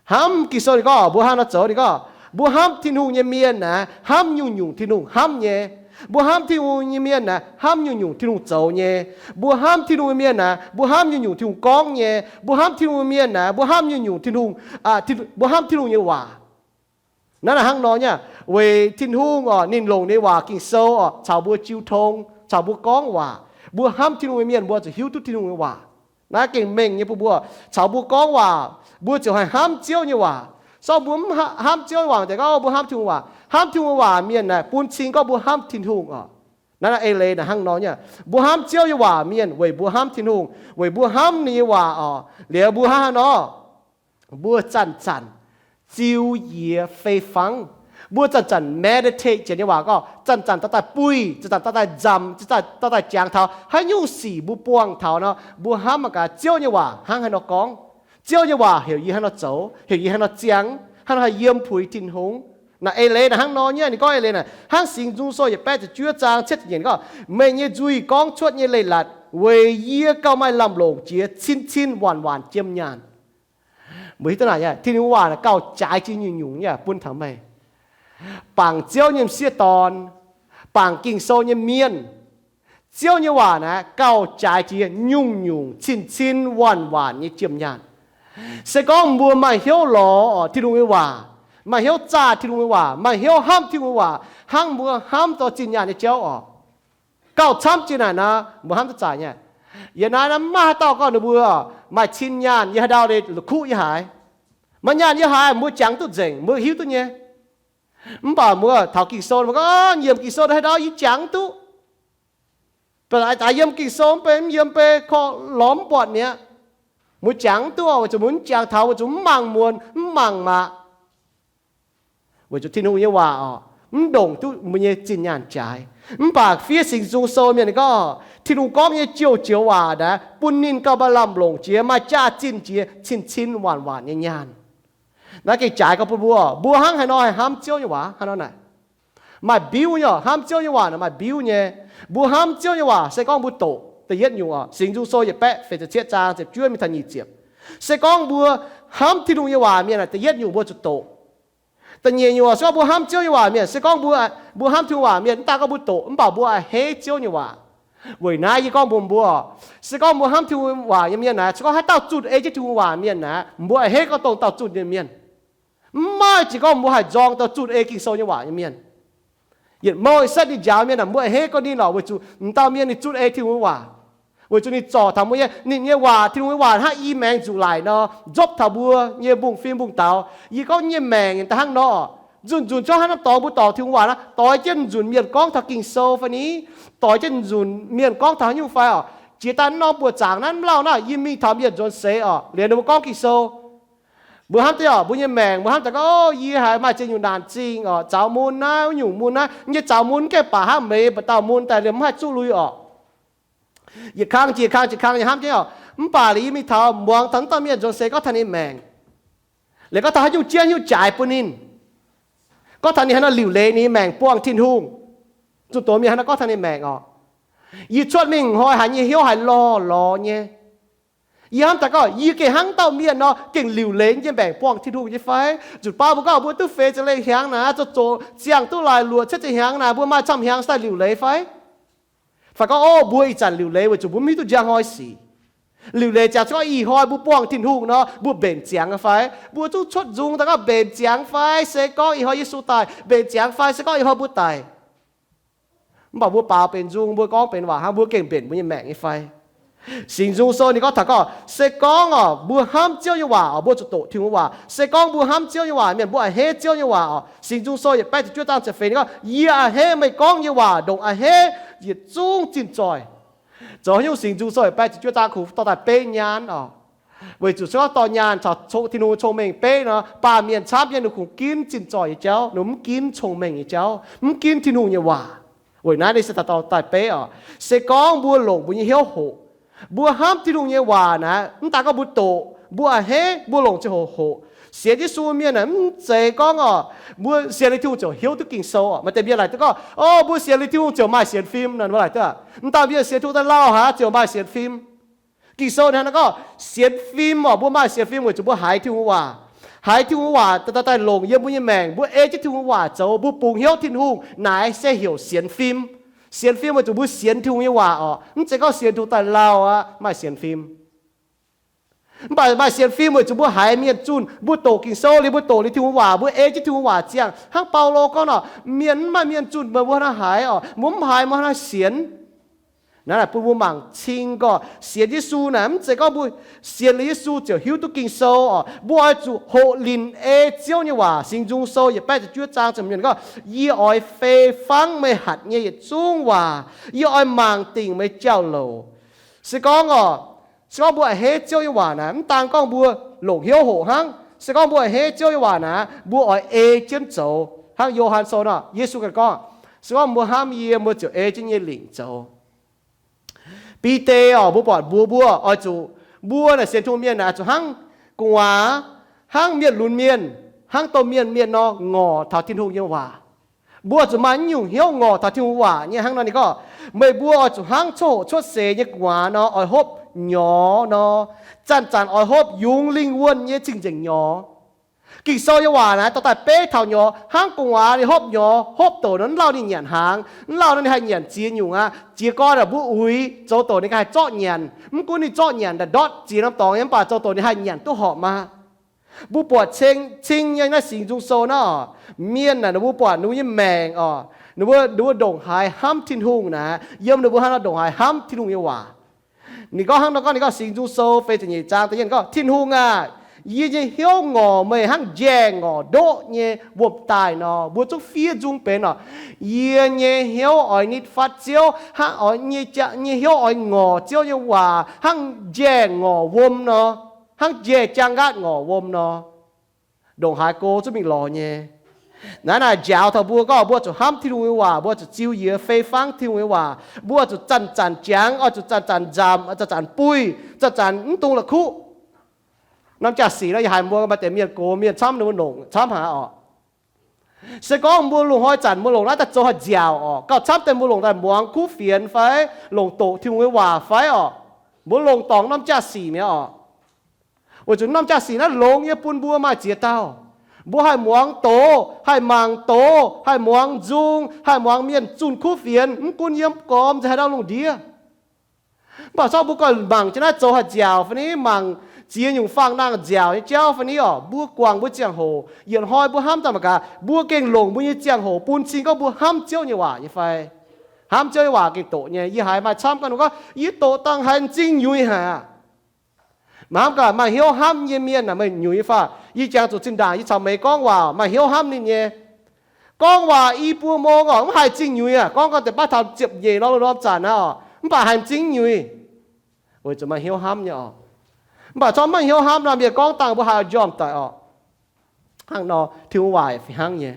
Hnamv Ging-Sou ninh gorngv, mbuo hnangv nor zoux ninh gorngv, mbuo hnamv Tin-Hungh nyei mienh naaic, hnamv nyungc-nyungc Tin-Hungh hnamv nyei. Mbuo hnamv Tin-Hungh nyei mienh naaic, hnamv nyungc-nyungc Tin-Hungh zoux nyei. Mbuo hnamv Tin-Hungh nyei mienh naaic, mbuo hnamv nyungc-nyungc Tin-Hungh gorngv nyei. Mbuo hnamv Tin-Hungh nyei mienh naaic, mbuo hnamv nyungc-nyungc Tin-Hungh, mbuo hnamv Tin-Hungh nyei waac. Naaiv naaic hnangv nor nyei, weic Tin-Hungh orqc, ninh longc ninh nyei waac Ging-Sou orqc caux mbuo jiu tong, caux mbuo gorngv waac. Mbuo hnamv Tin-Hungh nyei mienh mbuo zuqc hiuv duqv Tin-Hungh nyei waac. Naaiv gengh mengh nyei bun mbuo, caux mbuo gorngv waac, mbuo ziouc haih hnamv Ziouv nyei waac. Sorng mbuo mv hnamv Ziouv nyei waac deix gorngv mbuo hnamv Tin-Hungh waac. Hnamv Tin-Hungh waac mienh naaic bun cing gorngv mbuo hnamv Tin-Hungh orqc. Naaiv naaic eix leiz naaic hnangv nor nyei, mbuo hnamv Ziouv nyei waac mienh weic mbuo hnamv Tin-Hungh, weic mbuo hnamv ninh nyei waac orqc. Liuz mbuo hnangv haaix nor? Mbuo zanc-zanc ziux njiec fei fangv. Mbuo zanc-zanc meditate janx nyei waac gorngv, zanc-zanc dorh daaih buih, zanc-zanc dorh daaih nzamc, zanc-zanc dorh daaih jangx taux haaix nyungc sic mbuo buangh taux nor, mbuo hnamv mangc gaax Ziouv nyei waac hnangv haaix nor gorngv. Ziouv nyei waac heuc yie haaix nor zoux, heuc yie haaix nor ziangh, haaix nor haih yiem puix Tin-Hungh. Naaic eix leiz naaic hnangv nor nyei, ninh gorngv eix leiz naaic hnangv Singx Nzung Sou yietc baeqv ziepc juov zaang cietv ziepc nyeic gorngv, meih nyei nzuih gorngv cuotv nyei leiz-latc weic yie gauh maaih lamh longc jiex cin-cin waanc-waanc jiem nyaanh. Mbuo hiuv duqv naaic, Tin-Hungh waac naaic gauh jaaix jiex nyungc-nyungc nyei bun taux meih. Bangc Ziouv nyei m'sieqv dorn, bangc Ging-Sou nyei mienh, Ziouv nyei waac naaic gauh jaaix jiex nyungc-nyungc cin-cin waanc-waanc nyei jiem nyaanh. Se gorngv mbuo maaih hnyouv lorz orqc Tin-Hungh nyei waac, maaih hnyouv zaah Tin-Hungh nyei waac, maaih hnyouv hnamv Tin-Hungh nyei waac hnangv mbuo hnamv dorh zinh nyaanh nyei jauv orqc, gauh camv jiex naaic nor, mbuo hnamv duqv zaaix nyei. Yiem naaiv naaiv mv maaih haaix dauh gorngv ninh mbuo maaih cin nyaanh, yie haaix ndau leiz la'kuqv yie haiz. Maaih nyaanh yie haiz mbuo jangx duqv nzengc, mbuo hiuv duqv nyei. Mv baac mbuo taux Ging-Sou mbuo gorngv, yiemc Ging-Sou haaix ndau yie jangx duqv. Baac aa, yiem Ging-Sou mv bei, mv yiem bei korv lorz mv buatc mi'aqv. Mbuo jangx duqv weic zuqc mbuo mv jangx taux weic zuqc mv mangc muonz, mv mangc maqc. Weic zuqc Tin-Hungh nyei waac orqc, mv ndongc duqv mbuo nyei zinh nyaanh jaaix. Mv baac fiev Singx Nzung Sou mienh ninh gorngv, Tin-Hungh gorngv nyei joux-joux waac naaic bun ninh gauh maaih lamh longc jiex, maaih jaax-zinh jiex cin-cin waanc-waanc nyei nyaanh. Naaiv gengh jaaix gorngv bun mbuo, mbuo hnangv haaix nor haih hnamv Ziouv nyei waac hnangv nor naaic? Maaih mbiuv nyei orqc, hnamv Ziouv nyei waac naaic maaih mbiuv nyei. Mbuo hnamv Ziouv nyei waac se gorngv mbuo doqc, da'yietv nyungc orqc, Singx Nzung Sou yietc baeqv feix ziepc cietv zaang ziepc juov mingh taux nyic ziepc. Se gorngv mbuo hnamv Tin-Hungh nyei waac mienh naaic, da'yietv nyungc mbuo zuqc doqc. Da'nyeic nyungc orqc, se gorngv mbuo hnamv Ziouv nyei waac mienh, se gorngv mbuo, mbuo hnamv Tin-Hungh waac mienh, mv daaih gorngv mbuo doqc, mv baac mbuo a'hneiv Ziouv nyei waac. Weic naaiv yie gorngv mbuox mbuo, se gorngv mbuo hnamv Tin-Hungh waac nyei mienh naaic, se gorngv haaix dauh zunh ei jienv Tin-Hungh waac mienh naaic, mbuo a'hneiv gorngv dongh dauh zunh nyei mienh. Mv maaih jiex gorngv mbuo haih nzorng dauh zunh ei Ging-Sou nyei waac nyei mienh. Yietc mouh setv ninh njaaux mienh aeqv, mbuo a'hneiv gorngv ninh lorqc, weic zuqc m'dauh mienh ninh zunh ei Tin-Hungh nyei waac. Weic zuqc ninh zorc taux mbuo nyei, ninh nyei waac, Tin-Hungh nyei waac hnangv i maengx nzuqc laic nor, nzopv taux mbuo nyei mbungv-fim mbungv-daux. Yie gorngv nyei maengc da'hnangv nor, nzunc nzunc cuotv hnangv naaiv dorngx mbuo dorngc Tin-Hungh waac naaiv, doix jienv nzunc mienh gorngv taux Ging-Sou fai ni, doix jienv nzunc mienh gorngv taux haaix nyungc fai orqc. Jiex daaih norm buoqc zaangc naaiv mv lauh naaiv, yie mingh taux mienh nzuonx seix orqc, liuz ninh mbuo gorngv Ging-Sou. Mbuo hnamv deix orqc, mbuo nyei maengc, mbuo hnamv daaih gorngv, o, yie haiz maaih ziex nyungc naanc zingh orqc, zaux mun naaiv, wuov nyungc mun naaiv, nyei zaux mun mv gaengh baac hnangv meix mba'dauh mun daaih liemh mv haih zuqv lui orqc. Yietc kang jiex kang jiex kang yie hnamv jienv orqc, mv baac liuz yie mingh taux muangx taux mv dauh mienh nzuonx seix gorngv taux ninh maengc, liuz gorngv taux haaix nyungc jienv haaix nyungc jaaix bun ninh, gorngv taux ninh haaix nor liuc leiz ninh nyei maengc buangh Tin-Hungh. Zunh doz mienh haaix nor gorngv taux ninh maengc orqc. Yie cuotv mingh hnoi haiz nyei hnyouv haiz lorh lorz nyei. Yie hnamv daaih gorngv, yie gengh hnangv dauh mienh nor gengh liuc leiz nyei maengc buangh Tin-Hungh nyei fai? Nzunc baav mbuo gorngv mbuo duqv feix ziepc lengh hnyangx naaic, zoux zoqc ziangh duqv laaix luoqc cietv ziepc hnyangx naaic, mbuo maaih camv hnyangx daaih liuc leiz fai? Fai gorngv, o, mbuo ih zanc liuc leiz weic zuqc mbuo mv hiuv duqv njang hnoi sic. Liuc leiz ziangx se gorngv ih hnoi mbuo buangh Tin-Hungh nor, mbuo mbenc ziangx fai? Mbuo zungv cuotv nzung daaih gorngv mbenc ziangx fai? Se gorngv ih hnoi Yesu daic, mbenc ziangx fai? Se gorngv ih hnoi mbuo daic, mv baac mbuo baaux benx nzung, mbuo gorngv benx waac hnangv, mbuo gengh mbenc mbuo nyei maengc nyei fai? Singx Nzung Sou ninh gorngv taux gorngv, se gorngv orqc, mbuo hnamv Ziouv nyei waac orqc, mbuo zuqc doqc Tin-Hungh nyei waac. Se gorngv mbuo hnamv Ziouv nyei waac, mienh mbuo a'hneiv Ziouv nyei waac orqc. Singx Nzung Sou yietc baeqv ziepc juov zaang ziepc feix ninh gorngv, yie a'hneiv meih gorngv nyei waac ndongc a'hneiv yietc zungv zinh zoih. Zoux haaix nyungc Singx Nzung Sou yietc baeqv ziepc juov zaang kungx dorh daaih beiv nyaanh orqc? Weic zuqc se gorngv dorh nyaanh caux Tin-Hungh cong-mengh beiv nor, baamh mienh camv nyei ninh kungx ginv zinh zoih nyei jauv, ninh mv ginv cong-mengh nyei jauv, mv ginv Tin-Hungh nyei waac. Weic naaiv ninh se daaih dorh daaih beiv orqc. Se gorngv mbuo longc mbuo nyei hnyouv hoqc, mbuo hnamv Tin-Hungh nyei waac naaic, mv daan gorngv mbuo doqc, mbuo a'hneiv, mbuo longc ziangh hoc hoqc. Sienx Yesu mienh naaic mv zeiz gorngv orqc, mbuo sienx liuz Tin-Hungh ziouc hiuv duqv Ging-Sou orqc. Maaih deix mienh laaic duqv gorngv, o, mbuo sienx liuz Tin-Hungh ziouc maaih sienx fim nor, mbuo laaic duqv. Mv daan mienh sienx Tin-Hungh daaih lauh haic ziouc maaih sienx fim. Ging-Sou hnangv naaiv gorngv, sienx fim orqc, mbuo maaih sienx fim weic zuqc mbuo haiz Tin-Hungh waac. Haiz Tin-Hungh waac daaih, daaih longc yiem mbuo nyei maengc, mbuo ei jienv Tin-Hungh waac zoux, mbuo bungx hnyouv Tin-Hungh, naaic se heuc sienx fim. Sienx fim weic zuqc mbuo sienx Tin-Hungh nyei waac orqc. Mv zeiz gorngv sienx Tin-Hungh daaih lauh aqv maaih sienx fim. Mv baac maaih sienx fim weic zuqc mbuo haiz mienh zunh, mbuo doqc Ging-Sou liuz, mbuo doqc liuz Tin-Hungh waac, mbuo ei jienv Tin-Hungh waac ziangh. Hnangv Baulo gorngv nor, mienh mv maaih mienh zunh meih mbuo hnangv haaix orqc, mbuo mv haiz mbuo hnangv sienx. Naaiv naaic bun mbuo mangc cing gorqv sienx Yesu naaic mv zeiz gorngv mbuo sienx liuz Yesu ziouc hiuv duqv Ging-Sou orqc. Mbuo oix zuqc hoqc linc ei Ziouv nyei waac. Singx Nzung Sou yietc baeqv ziepc juov zaang ziepc hmz gorngv, yie oix fei fangv meih hatc nyei yietc zungv waac, yie oix mangc dingc meih jauv-louc. Se gorngv orqc, se gorngv mbuo a'hneiv Ziouv nyei waac naaic, mv daan gorngv mbuo longc hnyouv hoqc hnangv. Se gorngv mbuo a'hneiv Ziouv nyei waac naaic, mbuo oix ei jienv zoux. Hnangv Yo^han Sou nor, Yesu ganh gorngv, se gorngv mbuo hnamv yie, mbuo ziouc ei jienv nyei lingc zoux. Bide orqc, mbuo buatc mbuox mbuo oix zuqc, mbuo naaic sienx Tin-Hungh mienh naaic oix zuqc hnangv gu'nguaaz, hnangv mienh lunx mienh, hnangv domh mienh mienh nor ngorc taux Tin-Hungh nyei waac. Mbuo zuqc maaih naaiv nyungc hnyouv ngorc taux Tin-Hungh waac nyei. Hnangv nor ninh gorngv, meih mbuo oix zuqc hnangv coqv hoqc cuotv seix nyei gu'nguaaz nor, oix hopv nyorx nor, zanc-zanc oix hopv yungz lingh wuonh nyei cing-nzengc nyorx. Ging-Sou nyei waac naaic dorh daaih beiv taux nyorx, hnangv gu'nguaaz ninh hopv nyorx, hopv douc nor mv lauh ninh nyanc hnaangx, mv lauh nor ninh haih nyanc ziex nyungc aqv. Jiez gorn mbuo uix, zoux douc ninh ganh haih zorqv nyanc. Mv gunv ninh zorqv nyanc ndortv ziex norm dorngx nyei, mv baac zoux douc ninh haih nyanc duqv horpc maah. Mbuo buatc cing nyei naaiv Singx Nzung Sou naaiv oc, mienh naaic ninh mbuo buatc ninh mbuo nyei maengc oc, ninh mbuo, ninh mbuo ndongc haaix hnamv Tin-Hungh naaic, yiem ninh mbuo hnangv nor ndongc haaix hnamv Tin-Hungh nyei waac. Ninh gorngv hnangv nor gorngv, ninh gorngv Singx Nzung Sou feix ziepc nyeic zaang da'yietv gorngv, Tin-Hungh aah! Yie nyei hnyouv ngorc meih hnangv njaeh ngorc ndoqv nyei wuom-daaih nor. Mbuo zungv fiev nzung benx oc. Yie nyei hnyouv oix nitv fatv Ziouv, hnangv oix nyei, nyei hnyouv oix ngorc Ziouv nyei waac hnangv njaeh ngorc wuom nor, hnangv njaeh jaang nqaatv ngorc wuom nor. Ndongc haaix go zungv mingh lorz nyei. Naaiv naaic njaaux taux mbuo gorngv mbuo zuqc hnamv Tin-Hungh nyei waac, mbuo zuqc ziux yie fei fangv Tin-Hungh nyei waac, mbuo zuqc zanc-zanc jangx, oix zuqc zanc-zanc nzamc, zanc-zanc buih, zanc-zanc mv dungx la'kuqv. Norm jaa-sic nor yie haiz mbuo maaih deix mienh gox mienh camv ninh mbuo longc camv haic oc. Se gorngv mbuo lungh hnoi zanc mbuo longc naaiv daaih zoux haaix nziaauc oc, gauh camv deix mbuo longc daaih muangx kuv fienx fai longc doqc Tin-Hungh nyei waac fai oc, mbuo longc dorngc norm jaa-sic mi'aqv oc. Weic zuqc norm jaa-sic naaiv longx nyei bun mbuo maaih ziex dauh. Mbuo haih muangx doz, haih mangc doz, haih muangx nzung, haih muangx mienh zunh kuv fienx, mv gunv yiem gormx nzengc haaix dauh lungh ndiev. Mv baac corc mbuo ganh mangc jienv naaiv zoux haaix nziaauc fai ni, mangc ziex nyungc fangx nangh nziaauc nyei jauv fai ni oc, mbuo guangc mbuo ziangh hoc. Yietc hnoi mbuo hnamv daaih mangc gaax, mbuo gengh longc mbuo nyei ziangh hoc bun cing gorngv mbuo hnamv Ziouv nyei waac nyei fai? Hnamv Ziouv nyei waac gengh doqc nyei. Yie haiz maaih camv ganh gorngv, yie doqc dangh haiz m'zing nyuiz haic aqv. Mv baac maaih hnyouv hnamv nyei mienh aah, meih nyuiz fai? Yie jangx zuqc zinh ndaangc yie caux meih gorngv waac, maaih hnyouv hnamv ninh nyei. Gorngv waac i buo mong oc, mv haih m'zing nyuiz aqv. Gorngv gorngv deix baav taux ziepc nyeic norm, norm zanc aqv oc, mv baac haih m'zing nyuiz. Weic zuqc maaih hnyouv hnamv nyei oc. Mv baac corc mv maaih hnyouv hnamv nor, mienh gorngv dangh mbuo haih njormh daic oc. Hnangv nor Tin-Hungh waac fih hnangv nyei.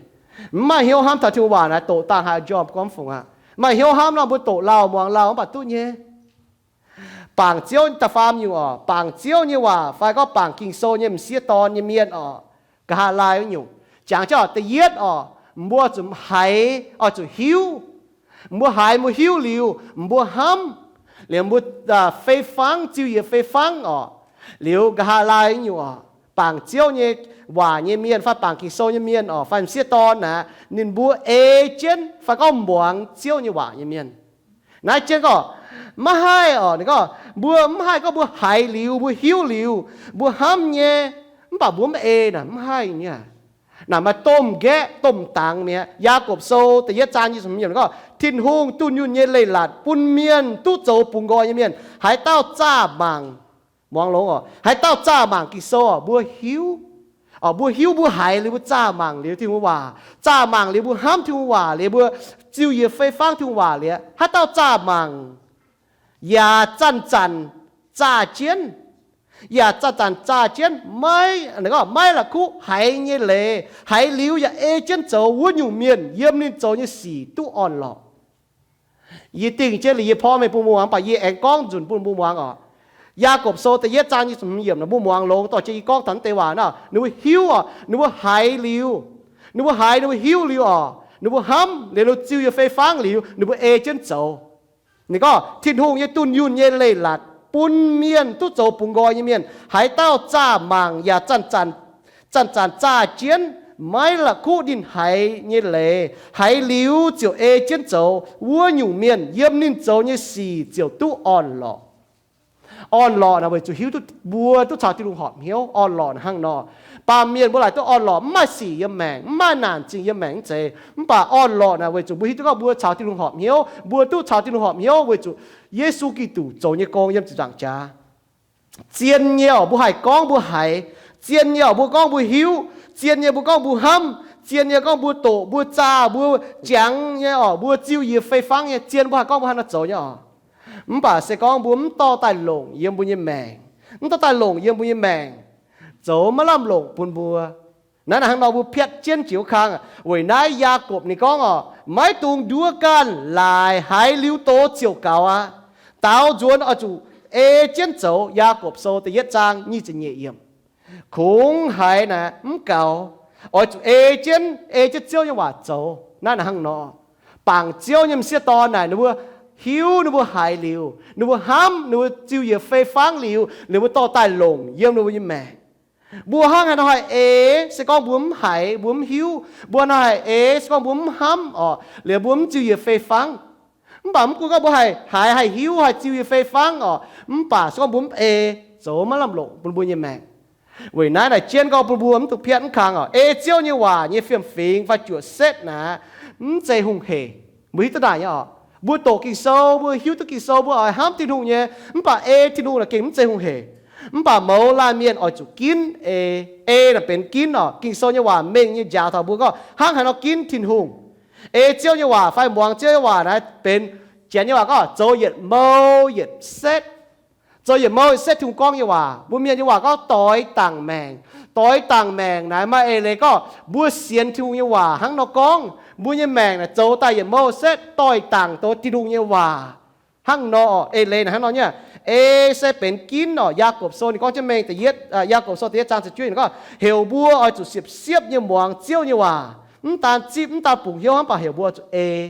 Mv maaih hnyouv hnamv taux Tin-Hungh waac naaic, doqc dangh haih njormh gormx fungc aqv. Maaih hnyouv hnamv nor, mbuo doqc lauh muangx lauh mv baac duqv nyei. Bangc Ziouv da'faam nyungc oc, bangc Ziouv nyei waac fai gorngv bangc Ging-Sou nyei m'sieqv dorn nyei mienh oc. Nqa'haav laai wuov nyungc jangx jienv oc, da'yietv oc, mbuo zuqc haiz, oix zuqc hiuv. Mbuo haiz mbuo hiuv liuz, mbuo hnamv, liuz mbuo fei fangv, ziux yie fei fangv oc. Liuz nqa'haav laai wuov nyungc oc, bangc Ziouv nyei waac nyei mienh fai bangc Ging-Sou nyei mienh oc, fai m'sieqv dorn aqv, ninh mbuo ei jienv fai gorngv muangx Ziouv nyei waac nyei mienh. Naaiv jienv gorngv maiv haih oc, ninh gorngv mbuo mv haih gorngv mbuo haiz liuz, mbuo hiuv liuz, mbuo hnamv nyei, mv baac mbuo mv ei naaic, mv haih nyei aqv. Naaic maaih domh nqaeqv domh dangx mi'aqv. Yaagorpc Sou da'yietv zaang nyic ziepc hmz yiemc gorngv, Tin-Hungh dunh yunh nyei leiz-latc bun mienh duqv zoux bungx nqoi nyei mienh, haaix dauh zaah mangc, muangx longx oc, haaix dauh zaah mangc Ging-Sou oc, mbuo hiuv, mbuo hiuv, mbuo haiz liuz, mbuo zaah mangc liuz Tin-Hungh waac, zaah mangc liuz mbuo hnamv Tin-Hungh waac liuz, mbuo ziuh yiez fei fangv Tin-Hungh waac liuz, haaix dauh zaah mangc yaac zanc-zanc zaah jienv, yaac zanc-zanc zaah jienv, maiv, maiv la'kuqv haiz nyei leiz, haiz liuz yaac ei jienv zoux, wuov nyungc mienh yiem ninh zoux nyei sic duqv orn-lorqc. Yie dingh jienv liuz yie porv mengh bun mbuo muangx, mv baac yie aengx gorngv nzunc bun mbuo muangx oc. Yaagorpc Sou da'yietv zaang nyic ziepc hmz yiemc, mbuo muangx longx dorh jienv yie gorngv taux naaiv deix waac nor, ninh mbuo hiuv oc, ninh mbuo haiz liuz, ninh mbuo haiz, ninh mbuo hiuv liuz oc, ninh mbuo hnamv liuz, ninh mbuo ziuh yiez fei fangv liuz, ninh mbuo ei jienv zoux. Ninh gorngv, Tin-Hungh nyei dunh yunh nyei leiz-latc bun mienh duqv zoux bungx nqoi nyei mienh, haaix dauh zaah mangc yaac zanc-zanc zaah jienv, maiv la'kuqv ninh haiz nyei leiz, haiz liuz ziouc ei jienv zoux, wuov nyungc mienh yiem ninh zoux nyei sic ziouc duqv orn-lorqc. Orn-lorqc naaic weic zuqc hiuv duqv mbuo duqv caux Tin-Hungh horpc hnyouv. Orn-lorqc naaic hnangv nor, baamh mienh mbuo laaic duqv orn-lorqc, mv maaih sic yiem maengc, mv maaih naanc zingh yiem maengc mv zeiz. Mv baac orn-lorqc naaic weic zuqc mbuo hiuv duqv gorngv mbuo caux Tin-Hungh horpc hnyouv, mbuo duqv caux Tin-Hungh horpc hnyouv weic zuqc Yesu Giduc zoux nyei gong yiem ziepc nzaangc jaax. Zien nyei oc, mbuo haih gorngv mbuo haiz. Zien nyei oc, mbuo gorngv mbuo hiuv. Zien nyei mbuo gorngv mbuo hnamv. Zien nyei gorngv mbuo doqc, mbuo zaah, mbuo jangx nyei oc, mbuo ziuh yiez fei fangv nyei. Zien mbuo haih gorngv mbuo haaix nor zoux nyei oc. Mv baac se gorngv mbuo mv dorh daaih longc yiem mbuo nyei maengc, mv dorh daaih longc yiem mbuo nyei maengc, zoux maiv lamh longc bun mbuo. Naaiv hnangv nor mbuo piatv jienv jiex wuov kang. Weic naaiv Yaagorpc ninh gorngv oc, maiv dungx nduov ganh laaix, haiz liuz doz ziouc gaux aqv. Daaux nzuonx oix zuqc ei jienv zoux. Yaagorpc Sou da'yietv zaang nyic ziepc nyeic yiemc. Kungx haiz naaic mv gaux, oix zuqc ei jienv, ei jienv Ziouv nyei waac zoux. Naaiv hnangv nor, bangc Ziouv nyei m'sieqv dorn naaic ninh mbuo hiuv, ninh mbuo haiz liuz, ninh mbuo hnamv, ninh mbuo ziuh yiez fei fangv liuz, liuz mbuo dorh daaih longc yiem ninh mbuo nyei maengc. Mbuo hnangv haaix nor haih eix se gorngv mbuo mv haiz, mbuo mv hiuv. Mbuo hnangv haaix nor haih eix se gorngv mbuo mv hnamv oc, liuz mbuo mv ziuh yiez fei fangv. Mv baac mv gunv gorngv mbuo haih haiz, haih hiuv, haih ziuh yiez fei fangv oc, mv baac se gorngv mbuo mv ei, zoux maiv lamh longc bun mbuo nyei maengc. Weic naaiv naaic jienv gorngv bun mbuo mv dungx piatv mv kang oc, ei Ziouv nyei waac nyei fiem-fingx fai juoqc setv naaic, mv zeiz hungh heic. Mbuo hiuv duqv naaic nyei oc. Mbuo doqc Ging-Sou, mbuo hiuv duqv Ging-Sou, mbuo oix hnamv Tin-Hungh nyei, mv baac ei Tin-Hungh naaic gengh mv zeiz hungh heic. Mv baac mouz laanh mienh oix zuqc ginv ei. Ei naaic benx ginv oc. Ging-Sou nyei waac mengh nyei njaaux taux mbuo gorngv hnangv haaix nor ginv Tin-Hungh. Ei Ziouv nyei waac fai muangx Ziouv nyei waac naaic benx, Janx nyei waac gorngv zoux yietc mou yietc setv. Zoux yietc mou yietc setv, Tin-Hungh gorngv nyei waac. Mbuo Mienh nyei waac gorngv doix dangc maengc. Doix dangc maengc naaic maaih eix leiz gorngv mbuo sienx Tin-Hungh nyei waac hnangv nor gorngv, mbuo nyei maengc naaic zoux daaih yietc mou setv doix dangc douz Tin-Hungh nyei waac. Hnangv nor oc, eix leiz naaic hnangv nor nyei. Ei se benx ginv oc. Yaagorpc Sou ninh gorngv jienv mengh da'yietv, Yaagorpc Sou da'yietv zaang ziepc juov ninh gorngv heuc mbuo oix zuqc siepv-siepv nyei muangx Ziouv nyei waac. Mv daan zipv, mv daan bungx hnyouv hnangv, mv baac heuc mbuo oix zuqc ei.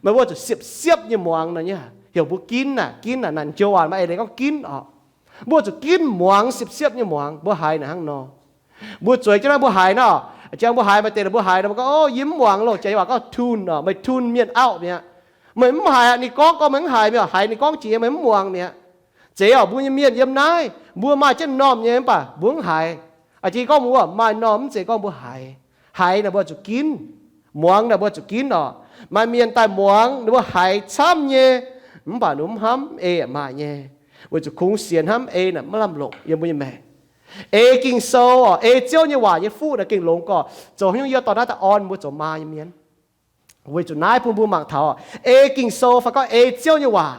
Meih mbuo oix zuqc siepv-siepv nyei muangx nor nyei. Heuc mbuo ginv naaic, ginv naaic, naaic joux waac maaih eix leiz gorngv ginv oc. Mbuo oix zuqc ginv muangx, siepv-siepv nyei muangx. Mbuo haiz naaic hnangv nor. Mbuo zueiz jienv naaiv mbuo haiz nor, jang mbuo haiz maaih deix mbuo haiz nor, mbuo gorngv, O, yie mv muangx loh. Jang nyei waac gorngv tun oc, meih tun mienh auv mi'aqv. Meih mv haiz aqv, ninh gorngv gorngv meih mv haiz, meih haiz ninh gorngv jiex meih mv muangx mi'aqv. Zeiz oc, mbuo nyei mienh yiem naaiv, mbuo maaih jienv m'normh nyei mv baac mbuo mv haiz. Aa, jang gorngv mbuo maaih m'normh mv zeiz gorngv mbuo haiz. Haiz naaic mbuo zuqc ginv. Muangx naaic mbuo zuqc ginv oc. Maaih mienh daaih muangx, ninh mbuo haiz camv nyei, mv baac ninh mv hnamv, ei yaac maaih nyei. Weic zuqc kungx sienx hnamv ei naaic maiv lamh longc yiem mbuo nyei maengc. Ei Ging-Sou oc, ei Ziouv nyei waac nyei fuqv naaic gengh longx gorqv. Zoux haaix nyungc yie dorh naaiv daaih orn mbuo zoux maa nyei mienh. Weic zuqc naaiv bun mbuo mangc taux ei Ging-Sou fai gorngv ei Ziouv nyei waac.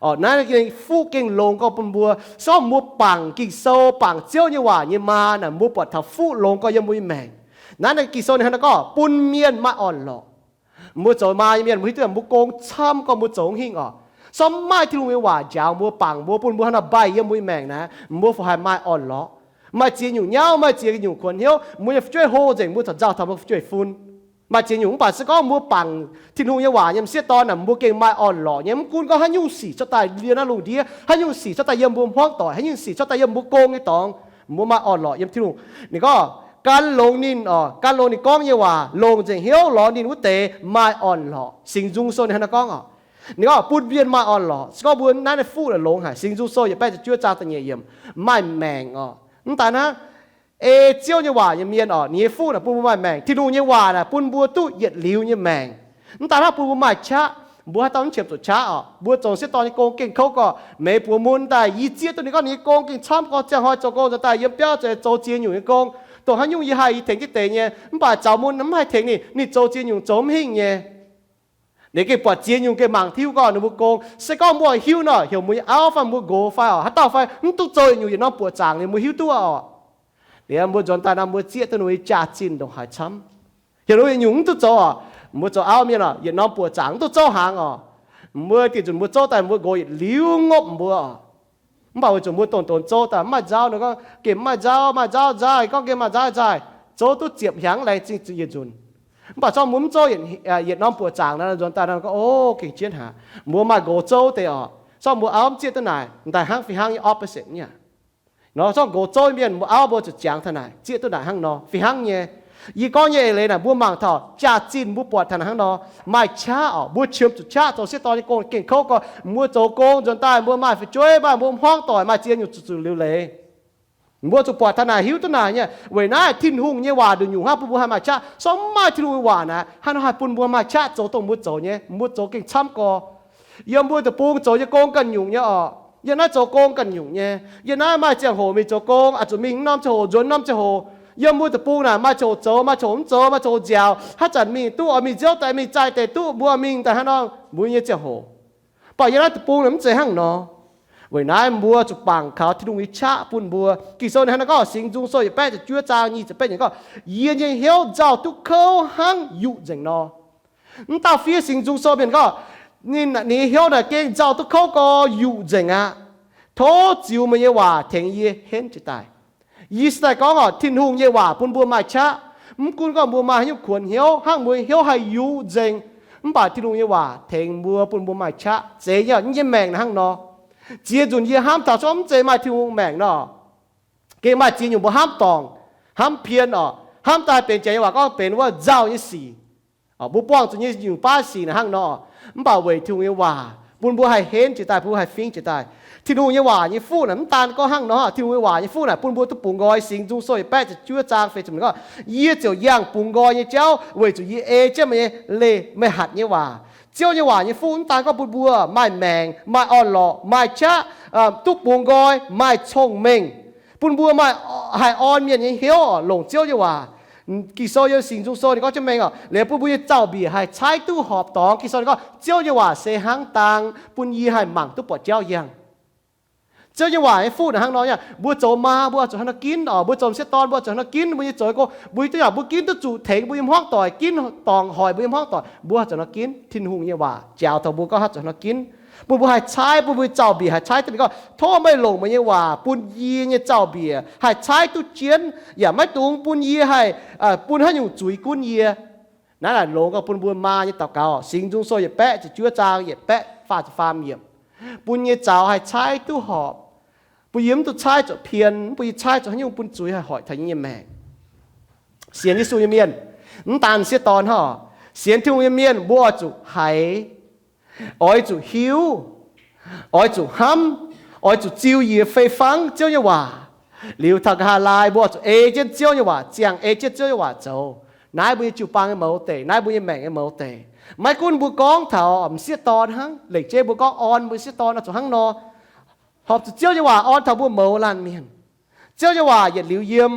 Oc, naaiv fuqv gengh longx gorqv bun mbuo. Se gorngv mbuo bangc Ging-Sou, bangc Ziouv nyei waac nyei maa naaic, mbuo buatc taux fuqv longx gorqv yiem mbuo nyei maengc. Naaiv Ging-Sou ninh hnangv naaiv gorngv bun mienh maaih orn-lorqc. Mbuo zoux maa nyei mienh, mbuo hiuv duqv mbuo gong camv gorngv mbuo zoux mv hingh oc. Se gorngv mv maaih Tin-Hungh nyei waac njaaux mbuo, bangc mbuo, bun mbuo hnangv naaiv mbaih yiem mbuo nyei maengc naaic, mbuo fih haaix maaih orn-lorqc. Maaih ziex nyungc nyauv, maaih ziex nyungc kuonx hnyouv, mbuo nyei fu'jueiv hlo nzengc, mbuo corc nzauh taux mbuo fu'jueiv fun. Maaih ziex nyungc mv baac se gorngv mbuo bangc Tin-Hungh nyei waac nyei m'sieqv dorn naaic, mbuo gengh maaih orn-lorqc nyei. Mv gunv gorngv haaix nyungc sic cuotv daaih yiem naaiv lungh ndiev, haaix nyungc sic cuotv daaih yiem mbuo hmuangv doic, haaix nyungc sic cuotv daaih yiem mbuo gong nyei dorngx, mbuo maaih orn-lorqc yiem Tin-Hungh. Ninh gorngv gan longx ninh oc, gan longx ninh gorngv nyei waac, longc nzengc hnyouv lorz ninh wuov deix maaih orn-lorqc. Singx Nzung Sou ninh hnangv naaiv gorngv oc. Ninh gorngv bun mienh maaih orn-lorqc. Se gorngv mbuo naaiv naaiv fuqv naaic longx haic. Singx Nzung Sou yietc baeqv ziepc juov zaang da'nyeic yiemc, maaih maengc oc. Mv daan hnangv, ei Ziouv nyei waac nyei mienh oc, ninh nyei fuqv naaic bun mbuo maaih maengc. Tin-Hungh nyei waac naaic bun mbuo duqv yietc liuz nyei maengc. Mv daan hnangv bun mbuo maaih qaqv, mbuo haaix dauh mv qiemx zuqc qaqv oc. Mbuo zoux m'sieqv dorn nyei gong gengh kouv gorqv, meix buoz mun daaih yie zieqv duqv ninh gorngv ninh nyei gong gengh camv gorqv, ziangh hnoi zoux gong nzuonx daaih yiem biauv zoux zoux ziex nyungc nyei gong. Dongh haaix nyungc yie haih yie tengx jienv deix nyei, mv baac zaux mun mv haih tengx ninh, ninh zoux ziex nyungc zoux mv hingh nyei. Ninh gengh buatc ziex nyungc gengh mangc hiuv gorngv ninh mbuo gong. Se gorngv mbuo hiuv nor, heuc mbuo nyei auv fai mbuo nqox fai oc, haaix dauh fai mv duqv zoux yietc nyungc yietc norm buoqc zaangc liuz mbuo hiuv duqv oc. Liuz mbuo nzuonx daaih nor mbuo zieqv duqv ninh mbuo nyei jaax-zinh ndongc haaix camv. Heuc ninh mbuo yietc nyungc mv duqv zoux oc, mbuo zoux auv mienh oc, yietc norm buoqc zaangc mv duqv zouv hnaangx oc. Mbuo diuh nzunc mbuo zouv daaih mbuo nqox yietc liuz ngopv mbuo oc. Mv baac weic zuqc mbuo dongh donx zouv daaih mv maaih nzauv nor, gorngv gengh mv maaih nzauv, maaih nzauv nzaaih, gorngv gengh maaih nzauv nzaaih, zouv duqv ziepc hnyangx laengz zingh yietc nzunc. Mv baac zorqv mbuo mv zouv yietc, yietc norm buoqc zaangc nor, nzuonx daaih nor gorngv, o, gengh jienv haic, mbuo maaih nqox zouv deix oc. Zorqv mbuo auv mv zieqv duqv naaic, daaih hnangv fih hnangv nyei opposite nyei. Nor zorqv nqox zouv mienh, mbuo auv mbuo zuqc ziangx taux naaic, zieqv duqv naaic hnangv nor fih hnangv nyei. Yie gorngv nyei eix leiz naaic mbuo mangc taux jaax-zinh mbuo buatc taux naaic hnangv nor, maaih qaqv oc. Mbuo qiemx zuqc qaqv zoux m'sieqv dorn nyei gong gengh kouv gorqv, mbuo zoux gong nzuonx daaih mbuo maaih fu'jueiv, maaih mbuo hmuangv doic, maaih ziex nyungc zuqc zuqc liuz leiz. Mbuo zuqc buatc taux naaic hiuv duqv naaic nyei. Weic naaiv Tin-Hungh nyei waac nduqc nyungc hnangv bun mbuo haih maaih qaqv. Sorng mv maaih Tin-Hungh nyei waac naaic, haaix nor haih bun mbuo maaih qaqv zoux dongh mbuo zoux nyei? Mbuo zoux gengh camv gorqv. Yiem mbuo deic-bung zoux nyei gong ganh nyungc nyei oc. Yiem naaiv zoux gong ganh nyungc nyei. Yiem naaiv maaih ziangh hoc mingh zoux gong, oix zuqc mingh norm ziangh hoc, nzuonx norm ziangh hoc. Yiem mbuo deic-bung naaic maaih ziangh hoc zoux, maaih ziangh hoc mv zoux, maaih ziangh hoc nziaauc. Haaix zanc mingh duqv oix mingh nziouv daaih, mingh zaih deix duqv, mbuo mingh daaih hnangv nor mbuo nyei ziangh hoc. Mv baac yiem naaiv deic-bung naaic mv zeiz hnangv nor. Weic naaiv mbuo zuqc bangc kaux Tin-Hungh nyei qaqv bun mbuo. Ging-Sou ninh hnangv naaiv gorngv, Singx Nzung Sou yietc baeqv ziepc juov zaang nyic ziepc betv yiemc gorngv, Yie nyei hnyouv nzauh duqv kouv hnangv yuqc nzengc nor. Mv dauh fiev Singx Nzung Sou mienh gorngv, ninh, ninh nyei hnyouv naaic gengh nzauh duqv kouv gorqv yuqc nzengc aqv. Tov ziux meih nyei waac tengx yie henv jiez daaih. Yie se daaih gorngv oc, Tin-Hungh nyei waac bun mbuo maaih qaqv. Mv gunv gorngv mbuo maaih haaix nyungc kuonx hnyouv, hnangv mbuo nyei hnyouv haih yuqc nzengc, mv baac Tin-Hungh nyei waac tengx mbuo, bun mbuo maaih qaqv. Zeiz nyei, yie nyei maengc naaic hnangv nor. Ziex nzunc yie hnamv taux cuotv mv zeiz maaih Tin-Hungh maengc nor, gengh maaih ziex nyungc mbuo hnamv dorngc, hnamv pien oc, hnamv daaih benx janx nyei waac gorngv benx wuov nzauh nyei sic. Mbuo buangh zuqc nyei nyungc baav sic naaic hnangv nor. Mv baac weic Tin-Hungh nyei waac bun mbuo haih henv jiez daaih, bun mbuo haih fingx jiez daaih. Tin-Hungh nyei waac nyei fuqv naaic mv daan gorngv hnangv nor. Tin-Hungh nyei waac nyei fuqv naaic bun mbuo duqv bungx nqoi. Singx Nzung Sou yietc baeqv ziepc juov zaang feix ziepc gorngv, Yie ziouc yangh bungx nqoi nyei jauv, weic zuqc yie ei jienv meih nyei leih meih hatc nyei waac. Ziouv nyei waac nyei fuqv mv daan gorngv bun mbuo maaih maengc, maaih orn-lorqc, maaih qaqv, duqv bungx nqoi, maaih cong-mengh, bun mbuo maaih, haih orn mienh nyei hnyouv longc Ziouv nyei waac. Ging-Sou yiem Singx Nzung Sou ninh gorngv jienv mengh oc, liuz bun mbuo nyei zaux-mbiec haih caaiv duqv horpc dorngx. Ging-Sou ninh gorngv, Ziouv nyei waac se hnangv dang, bun yie haih mangc duqv buatc jauv yangh. Ziouv nyei waac nyei fuqv naaic hnangv nor, mbuo zoux maa mbuo zuqc hnangv nor ginv oc, mbuo zoux m'sieqv dorn mbuo zuqc hnangv nor ginv, mbuo nyei zoux gong mbuo hiuv duqv yaac mbuo ginv duqv zuqc tengx mbuo nyei hmuangv doic, ginv dorngc hoic mbuo nyei hmuangv doic, mbuo zuqc hnangv nor ginv. Tin-Hungh nyei waac njaaux taux mbuo gorngv hnangv zuqc hnangv nor ginv, bun mbuo haih caaiv, bun mbuo nyei zaux-mbiec haih caaiv duqv. Ninh gorngv, Tov meih longc meih nyei waac bun yie nyei zaux-mbiec haih caaiv duqv jienv, yaac maiv dungx bun yie haih, bun haaix nyungc zuiz gunv yie. Naaiv naaic longx gauh bun mbuo maa nyei daux gaux. Singx Nzung Sou yietc baeqv ziepc juov zaang yietc baeqv faah ziepc faam yiemc, bun nyei zaux haih caaiv duqv horpc, bun yie mv dungx caaiv zuqc pien, bun yie caaiv zuqc haaix nyungc bun zuiz haih hoic taux yie nyei maengc. Sienx Yesu nyei mienh, mv daan m'sieqv dorn hnangv, sienx Tin-Hungh nyei mienh mbuo oix zuqc haiz, oix zuqc hiuv, oix zuqc hnamv, oix zuqc ziux yie fei fangv Ziouv nyei waac. Liuz taux nqa'haav laai mbuo oix zuqc ei jienv Ziouv nyei waac ziangh, ei jienv Ziouv nyei waac zoux. Naaiv mbuo nyei jiu-baang nyei mouz deic, naaiv mbuo nyei maengc nyei mouz deic. Maiv gunv mbuo gorngv taux m'sieqv dorn hnangv, lengc jeiv mbuo gorngv orn mbuo m'sieqv dorn oix zuqc hnangv nor. Horpc zuqc Ziouv nyei waac orn taux mbuo mouz laanh mienh. Ziouv nyei waac yietc liuz yiem,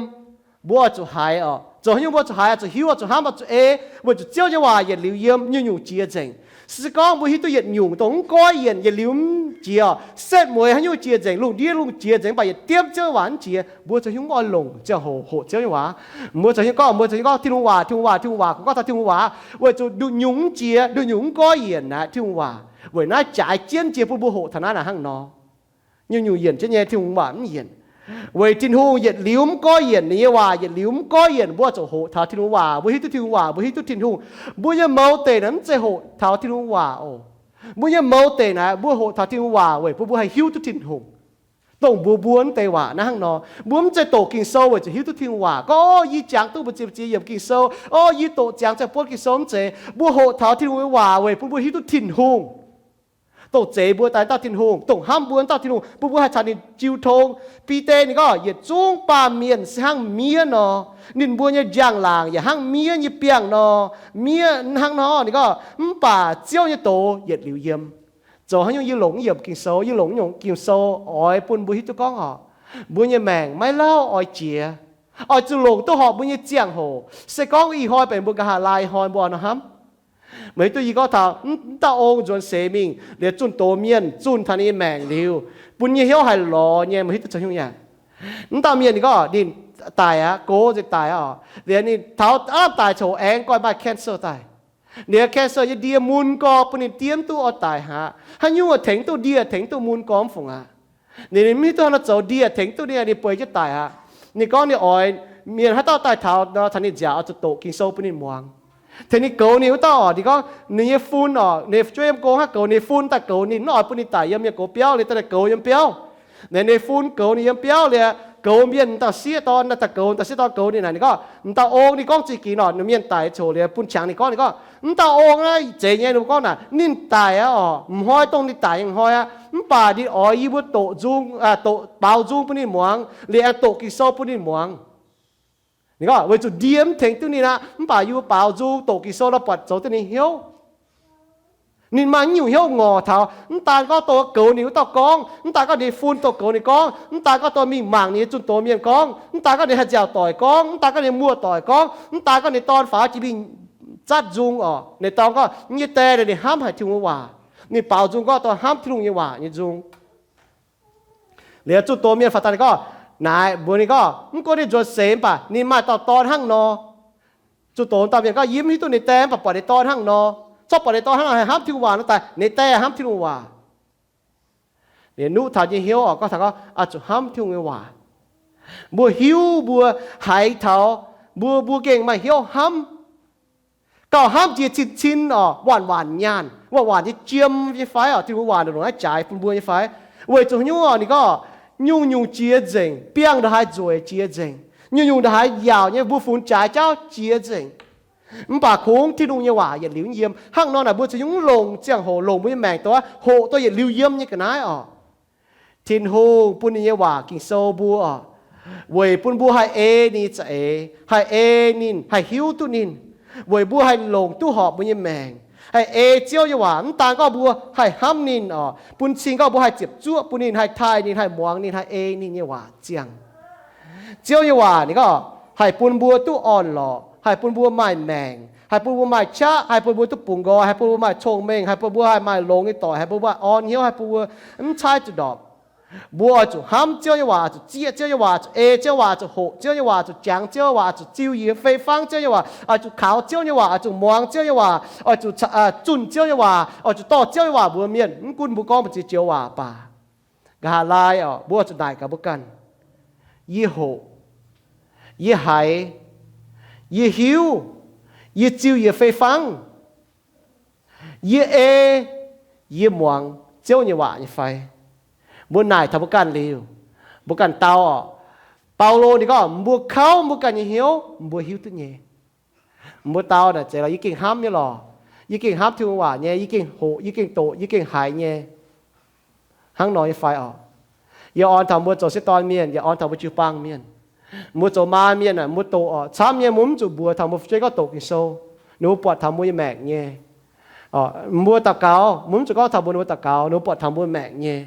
mbuo oix zuqc haiz oc. Zoux haaix nyungc mbuo zuqc haiz, oix zuqc hiuv, oix zuqc hnamv, oix zuqc ei, weic zuqc Ziouv nyei waac yietc liuz yiem nyungc-nyungc jiex nzengc. Se gorngv mbuo hiuv duqv yietc nyungc dongh mv goiv yienc yietc liuz mv jiex oc, setv mueiz haaix nyungc jiex nzengc, lungh ndiev lungh jiex nzengc, mv baac yietc diemv Ziouv nyei waac mv jiex, mbuo zoux haaix nyungc oix longc ziangh hoc hoqc Ziouv nyei waac? Mbuo zoux haaix nyungc gorngv, mbuo zoux haaix nyungc gorngv Tin-Hungh waac, Tin-Hungh waac, Tin-Hungh waac, gorngv taux Tin-Hungh waac, weic zuqc nduqc nyungc mv jiex, nduqc nyungc mv goiv yienc naaic Tin-Hungh waac. Weic naaiv jaaix jienv jiex bun mbuo hoqc taux naaiv naaic hnangv nor. Nyungc-nyungc yienc jienv nyei, Tin-Hungh waac mv yienc. Weic Tin-Hungh yietc liuz mv goiv yienc, ninh nyei waac yietc liuz mv goiv yienc, mbuo zuqc hoqc taux Tin-Hungh waac, mbuo hiuv duqv Tin-Hungh waac, mbuo hiuv duqv Tin-Hungh. Mbuo nyei mouz deic naaic mv zeiz hoqc taux Tin-Hungh waac oc. Mbuo nyei mouz deic naaic mbuo hoqc taux Tin-Hungh waac weic bun mbuo haih hiuv duqv Tin-Hungh. Dongh mbuo mbuo mv deix waac naaiv hnangv nor, mbuo mv zeiz doqc Ging-Sou weic zuqc hiuv duqv Tin-Hungh waac. Gorngv, O, yie jangx duqv mbu'ziex mbu'ziex yiemc Ging-Sou, o, yie doqc ziangx ziangh buonv Ging-Sou, mv zeiz. Mbuo hoqc taux Tin-Hungh nyei waac weic bun mbuo hiuv duqv Tin-Hungh. dongh zeix mbuo daaih dauh Tin-Hungh, dongh hnamv mbuo dauh Tin-Hungh, bun mbuo haih caux ninh jiu tong. Bide ninh gorngv, yietc zungv baamh mienh se hnangv miev nor, ninh mbuo nyei njang-laangc yaac hnangv miev nyei biangh nor. Miev hnangv nor, ninh gorngv, mv baac Ziouv nyei doz yietc liuz yiem. Zoux haaix nyungc yie longc yiemc Ging-Sou, yie longc nyungc Ging-Sou oix bun mbuo hiuv duqv gorngv oc, mbuo nyei maengc maiv lauh oix jiex, oix zuqc longc duqv horpc mbuo nyei ziangh hoc. Se gorngv ih hnoi benx mbuo nqa'haav laai ih hnoi mbuo nor hnamv. Meih hiuv duqv yie gorngv taux mv dauh ong nzuonx seix mingh liuz zunh doz mienh zunh taux ninh nyei maengc liuz, bun nyei hnyouv haiz lorz nyei, meih hiuv duqv zoux haaix nyungc yaac. Mv dauh mienh ninh gorngv ninh daic aqv, gox nzengc daic aqv oc. Liuz ninh taux aav daic coc aengx goiv maaih cancer daaih. Liuz cancer nyei ndie mun gorx bun ninh diev mv duqv oix daic aqv. Haaix nyungc tengx duqv ndie, tengx duqv mun gorx mv fungc aqv. Ninh mv hiuv duqv haaix nor zoux ndie tengx duqv ninh, ninh bueix jienv daic aqv. Ninh gorngv ninh oix mienh haaix dauh daaih taux nor, taux ninh nziaauc oix zuqc doqc Ging-Sou bun ninh muangx. Tengx ninh goux ninh wuov dauh oc, ninh gorngv ninh nyei fun oc, ninh fu'jueiv yiem gong hnangv goux ninh fun daaih goux ninh, mv oix bun ninh daic yiem nyei goux biauv, ninh daaih goux yiem biauv. Ninh fun goux ninh yiem biauv liuz, goux mienh dauh sieqv dorn, daaih goux dauh sieqv dorn goux ninh naaic. Ninh gorngv m'dauh ong ninh gorngv zingh ginx oc, ninh mienh daic coc liuz bun qangx ninh gorngv, ninh gorngv m'dauh ong naaiv zeiz nyei, ninh gorngv naaic ninh daic aqv oc, m'hnoi dongh ninh daic nyei m'hnoi aqv, mv baac ninh oix yie mbuo doqc nzung, doqc baaux nzung bun ninh muangx, liuz aengx doqc Ging-Sou bun ninh muangx. Ninh gorngv weic zuqc ndie mv tengx duqv ninh aqv, mv baac yie mbuo baaux nzung doqc Ging-Sou nor buatc zoux duqv ninh hnyouv. Ninh maaih nyungc hnyouv ngorc taux, mv daan gorngv dongh goux ninh wuov dauh gorngv, mv daan gorngv ninh fun dongh goux ninh gorngv, mv daan gorngv dongh mingh mangc ninh nyei zunh doz mienh gorngv, mv daan gorngv ninh haih nziaauc doic gorngv, mv daan gorngv ninh muoz-doic gorngv, mv daan gorngv ninh dorn faaux jiex mingh zatv nzung oc. Ninh dorn gorngv nyei die ninh hnamv haic Tin-Hungh nyei waac. Ninh baaux nzung gorngv dongh hnamv Tin-Hungh nyei waac nyei nzung. Liuz zunh doz mienh faaux daaih ninh gorngv, naaic mbuox ninh gorngv, mv gunv ninh nzuonx seix mv baac ninh maaih dauh dorn hnangv nor. Zunh doz dauh mienh gorngv, yie mv hiuv duqv ninh die mv baac buatc ninh dorn hnangv nor. Corc buatc ninh dorn hnangv nor haih hnamv Tin-Hungh waac nor daaih, ninh die hnamv Tin-Hungh waac. Liuz nuqv taux nyei hnyouv oc, gorngv taux gorngv oix zuqc hnamv Tin-Hungh nyei waac. Mbuo hiuv mbuo haiz taux mbuo, mbuo gengh maaih hnyouv hnamv. Gauh hnamv jiex cin-cin oc, waanc waanc nyaanh, waanc waanc nyei jiem nyei fai oc, Tin-Hungh waac longc naaiv jaaix bun mbuo nyei fai? Weic zuqc nyungc oc, ninh gorngv nyungc-nyungc jiex nzengc, biangh ndongc haaix nzueic jiex nzengc, nyungc-nyungc ndongc haaix yaauc nyei mbuo funx jaaix jauv jiex nzengc. Mv baac kungx Tin-Hungh nyei waac yietc liuz yiem. Hnangv nor naaic mbuo cingx nyungc longc ziangh hoc, longc mbuo nyei maengc dongh hoqc dongh yietc liuz yiem nyei ga'naaiv oc. Tin-Hungh bun ninh nyei waac Ging-Sou mbuo oc, weic bun mbuo haih ei ninh za'eix, haih ei ninh, haih hiuv duqv ninh, weic mbuo haih longc duqv horpc mbuo nyei maengc, haih ei Ziouv nyei waac. Mv daan gorngv mbuo haih hnamv ninh oc, bun cing gorngv mbuo haih ziepc zuoqv bun ninh, haih taaih ninh, haih muangx ninh, haih ei ninh nyei waac ziangh. Ziouv nyei waac ninh gorngv haih bun mbuo duqv orn-lorqc, haih bun mbuo maaih maengc, haih bun mbuo maaih qaqv, haih bun mbuo duqv bungx nqoi, haih bun mbuo maaih cong-mengh, haih bun mbuo haih maaih longx nyei doic, haih bun mbuo maaih orn hnyouv, haih bun mbuo mv caaiv zuqc ndorpc. Mbuo oix zuqc hnamv Ziouv nyei waac, oix zuqc zieqv Ziouv nyei waac, oix zuqc ei Ziouv nyei waac, oix zuqc hoqc Ziouv nyei waac, oix zuqc jangx Ziouv nyei waac, oix zuqc ziux yiez fei fangv Ziouv nyei waac, oix zuqc kaux Ziouv nyei waac, oix zuqc muangx Ziouv nyei waac, oix zuqc zunh Ziouv nyei waac, oix zuqc dorh Ziouv nyei waac mbuox mienh. Mv gunv mbuo gorngv mbu'ziex joux waac baac, nqa'haav laai oc, mbuo oix zuqc naaic gaax mbuo ganh. Yie hoqc, yie haiz, yie hiuv, yie ziux yiez fei fangv, yie ei, yie muangx Ziouv nyei waac nyei fai? Mbuo naaic taux mbuo ganh liuz, mbuo ganh dau oc. Baulo ninh gorngv, mbuo kauv mbuo ganh nyei hnyouv, mbuo hiuv duqv nyei. Mbuo dau naaic zeiz lorqc, yie gengh hnamv nyei lorqc. Yie gengh hnamv Tin-Hungh waac nyei, yie gengh hoqc, yie gengh doqc, yie gengh haiz nyei. Hnangv nor nyei fai oc? Yie orn taux mbuo zoux sieqv dorn mienh, yie orn taux mbuo jiu-baang mienh, mbuo zoux maa mienh aah, mbuo doqc oc, camv nyei mbuo mv zuqc mbuox taux mbuo fu'jueiv gorngv doqc Ging-Sou, ninh mbuo buatc taux mbuo nyei maengc nyei. Mbuo daux gaux, mbuo mv zuqc gorngv taux mbuo, ninh mbuo daux gaux, ninh mbuo buatc taux mbuo maengc nyei.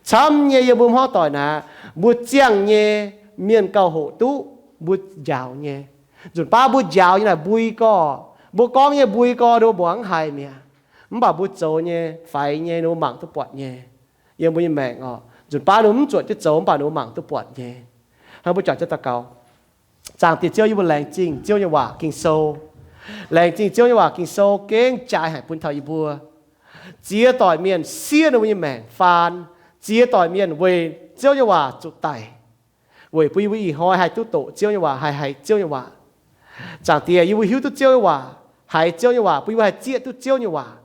Camv nyei yie mbuo hmuangv doic naaic, mbuo ziangh nyei mienh gauh hoqc duqv mbuo njaaux nyei. Nzunc baav mbuo njaaux nyei naaic mbui gorx, mbuo gorngv nyei mbui gorx ninh mbuo mbuangz mv haiz mi'aqv. Mv baac mbuo zoux nyei, faix nyei, ninh mbuo mangc duqv buatc nyei. Yiem mbuo nyei maengc oc, nzunc baav ninh mbuo mv zuotc jienv zoux mv baac ninh mbuo mangc duqv buatc nyei. Hnangv mbuo juangc jienv daux gaux. Zaangc Diex Ziouv, yie mbuo laengz zingh Ziouv nyei waac Ging-Sou. Laengz zingh Ziouv nyei waac Ging-Sou gengh jaaix haic bun taux yie mbuo. Ziex doic mienh siev ninh mbuo nyei maengc faan. Ziex doic mienh weic Ziouv nyei waac zuqc daic, weic bun yie mbuo ih hnoi haih duqv doqc Ziouv nyei waac, haih haiz Ziouv nyei waac. Zaangc Diex, yie mbuo hiuv duqv Ziouv nyei waac, haiz Ziouv nyei waac, bun yie mbuo haih zieqv duqv Ziouv nyei waac.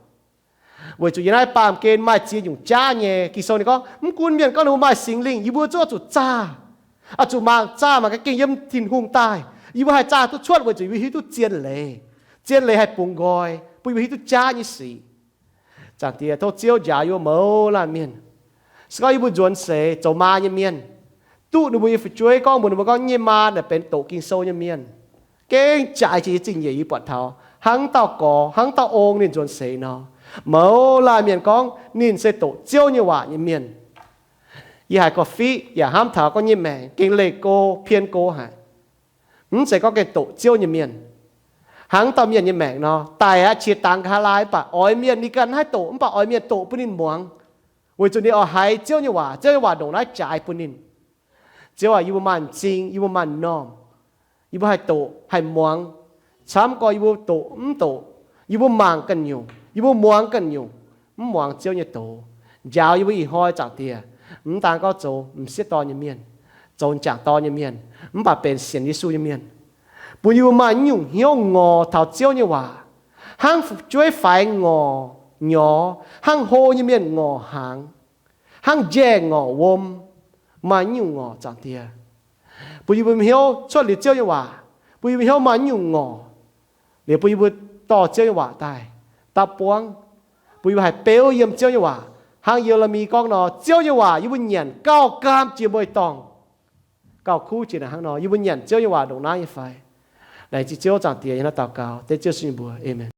Weic zuqc yiem naaiv baamh gen maaih ziex nyungc jaav nyei. Ging-Sou ninh gorngv, mv gunv mienh gorngv ninh mbuo maaih Singx Lingh, yie mbuo zungv oix zuqc zaah, oix zuqc mangc zaah mangc gaax gengh yiem Tin-Hungh daaih, yie mbuo haih zaah duqv cuotv weic zuqc yie mbuo hiuv duqv zien leiz. Zien leiz haih bungx nqoi bun yie mbuo hiuv duqv jaav nyei sic. Zaangc Diex, tov Ziouv njaaux yie mbuo mouz laanh mienh. Se gorngv yie mbuo nzuonx seix zoux maa nyei mienh, duqv ninh mbuo nyei fu'jueiv gorngv mbuox ninh mbuo gorngv nyei maa naaic benx doqc Ging-Sou nyei mienh, gengh jaaix jiex nyei zingh nyeic yie buatc taux hnangv dauh gorx, hnangv dauh ong ninh nzuonx seix nor, mouz laanh mienh gorngv ninh se doqc Ziouv nyei waac nyei mienh. Yie haiz gorqv-fiqv yaac hnamv taux gorngv nyei maengc gengh leih go, pien go haic. Mv zeiz gorngv gengh doqc Ziouv nyei mienh. Hnangv dauh mienh nyei maengc nor, daic aqv, qiex dangx nqa'haav laai, mv baac oix mienh ninh ganh haih doqc, mv baac oix mienh doqc bun ninh muangx, weic zuqc ninh oix haiz Ziouv nyei waac. Ziouv nyei waac ndongc naaiv jaaix bun ninh. Ziouv aac, yie mbuo maaih m'zing, yie mbuo maaih m'normh, yie mbuo haih doqc haih muangx. Camv gorx yie mbuo doqc mv doqc, yie mbuo mangc ganh nyungc, yie mbuo muangx ganh nyungc, mv muangx Ziouv nyei doz. Njaaux yie mbuo ih hnoi, Zaangc Diex, mv daan gorngv zoux m'sieqv dorn nyei mienh, zoux m'jangc dorn nyei mienh, mv baac benx sienx Yesu nyei mienh, bun yie mbuo maaih nyungc hnyouv ngorc taux Ziouv nyei waac, hnangv fu'jueiv faix ngorc nyorx, hnangv hlo nyei mienh ngorc hnaangx, hnangv njaeh ngorc wuom, maaih nyungc ngorc, Zaangc Diex. Bun yie mbuo hnyouv cuotv liuz Ziouv nyei waac, bun yie mbuo hnyouv maaih nyungc ngorc, liuz bun yie mbuo dorh Ziouv nyei waac daaih dapv buangv, bun yie mbuo haih beuv yiem Ziouv nyei waac. Hnangv Ye^le^mi gorngv nor, Ziouv nyei waac yie mbuo nyanc gauh gaam jiex mueiz-dorngh, gauh kuv jiex naaic hnangv nor. Yie mbuo nyanc Ziouv nyei waac ndongc naaiv nyei fai? Laengz zingh Ziouv, Zaangc Diex, yie hnangv daux gaux dengv Ziouv Yesu nyei mbuox. Aamen.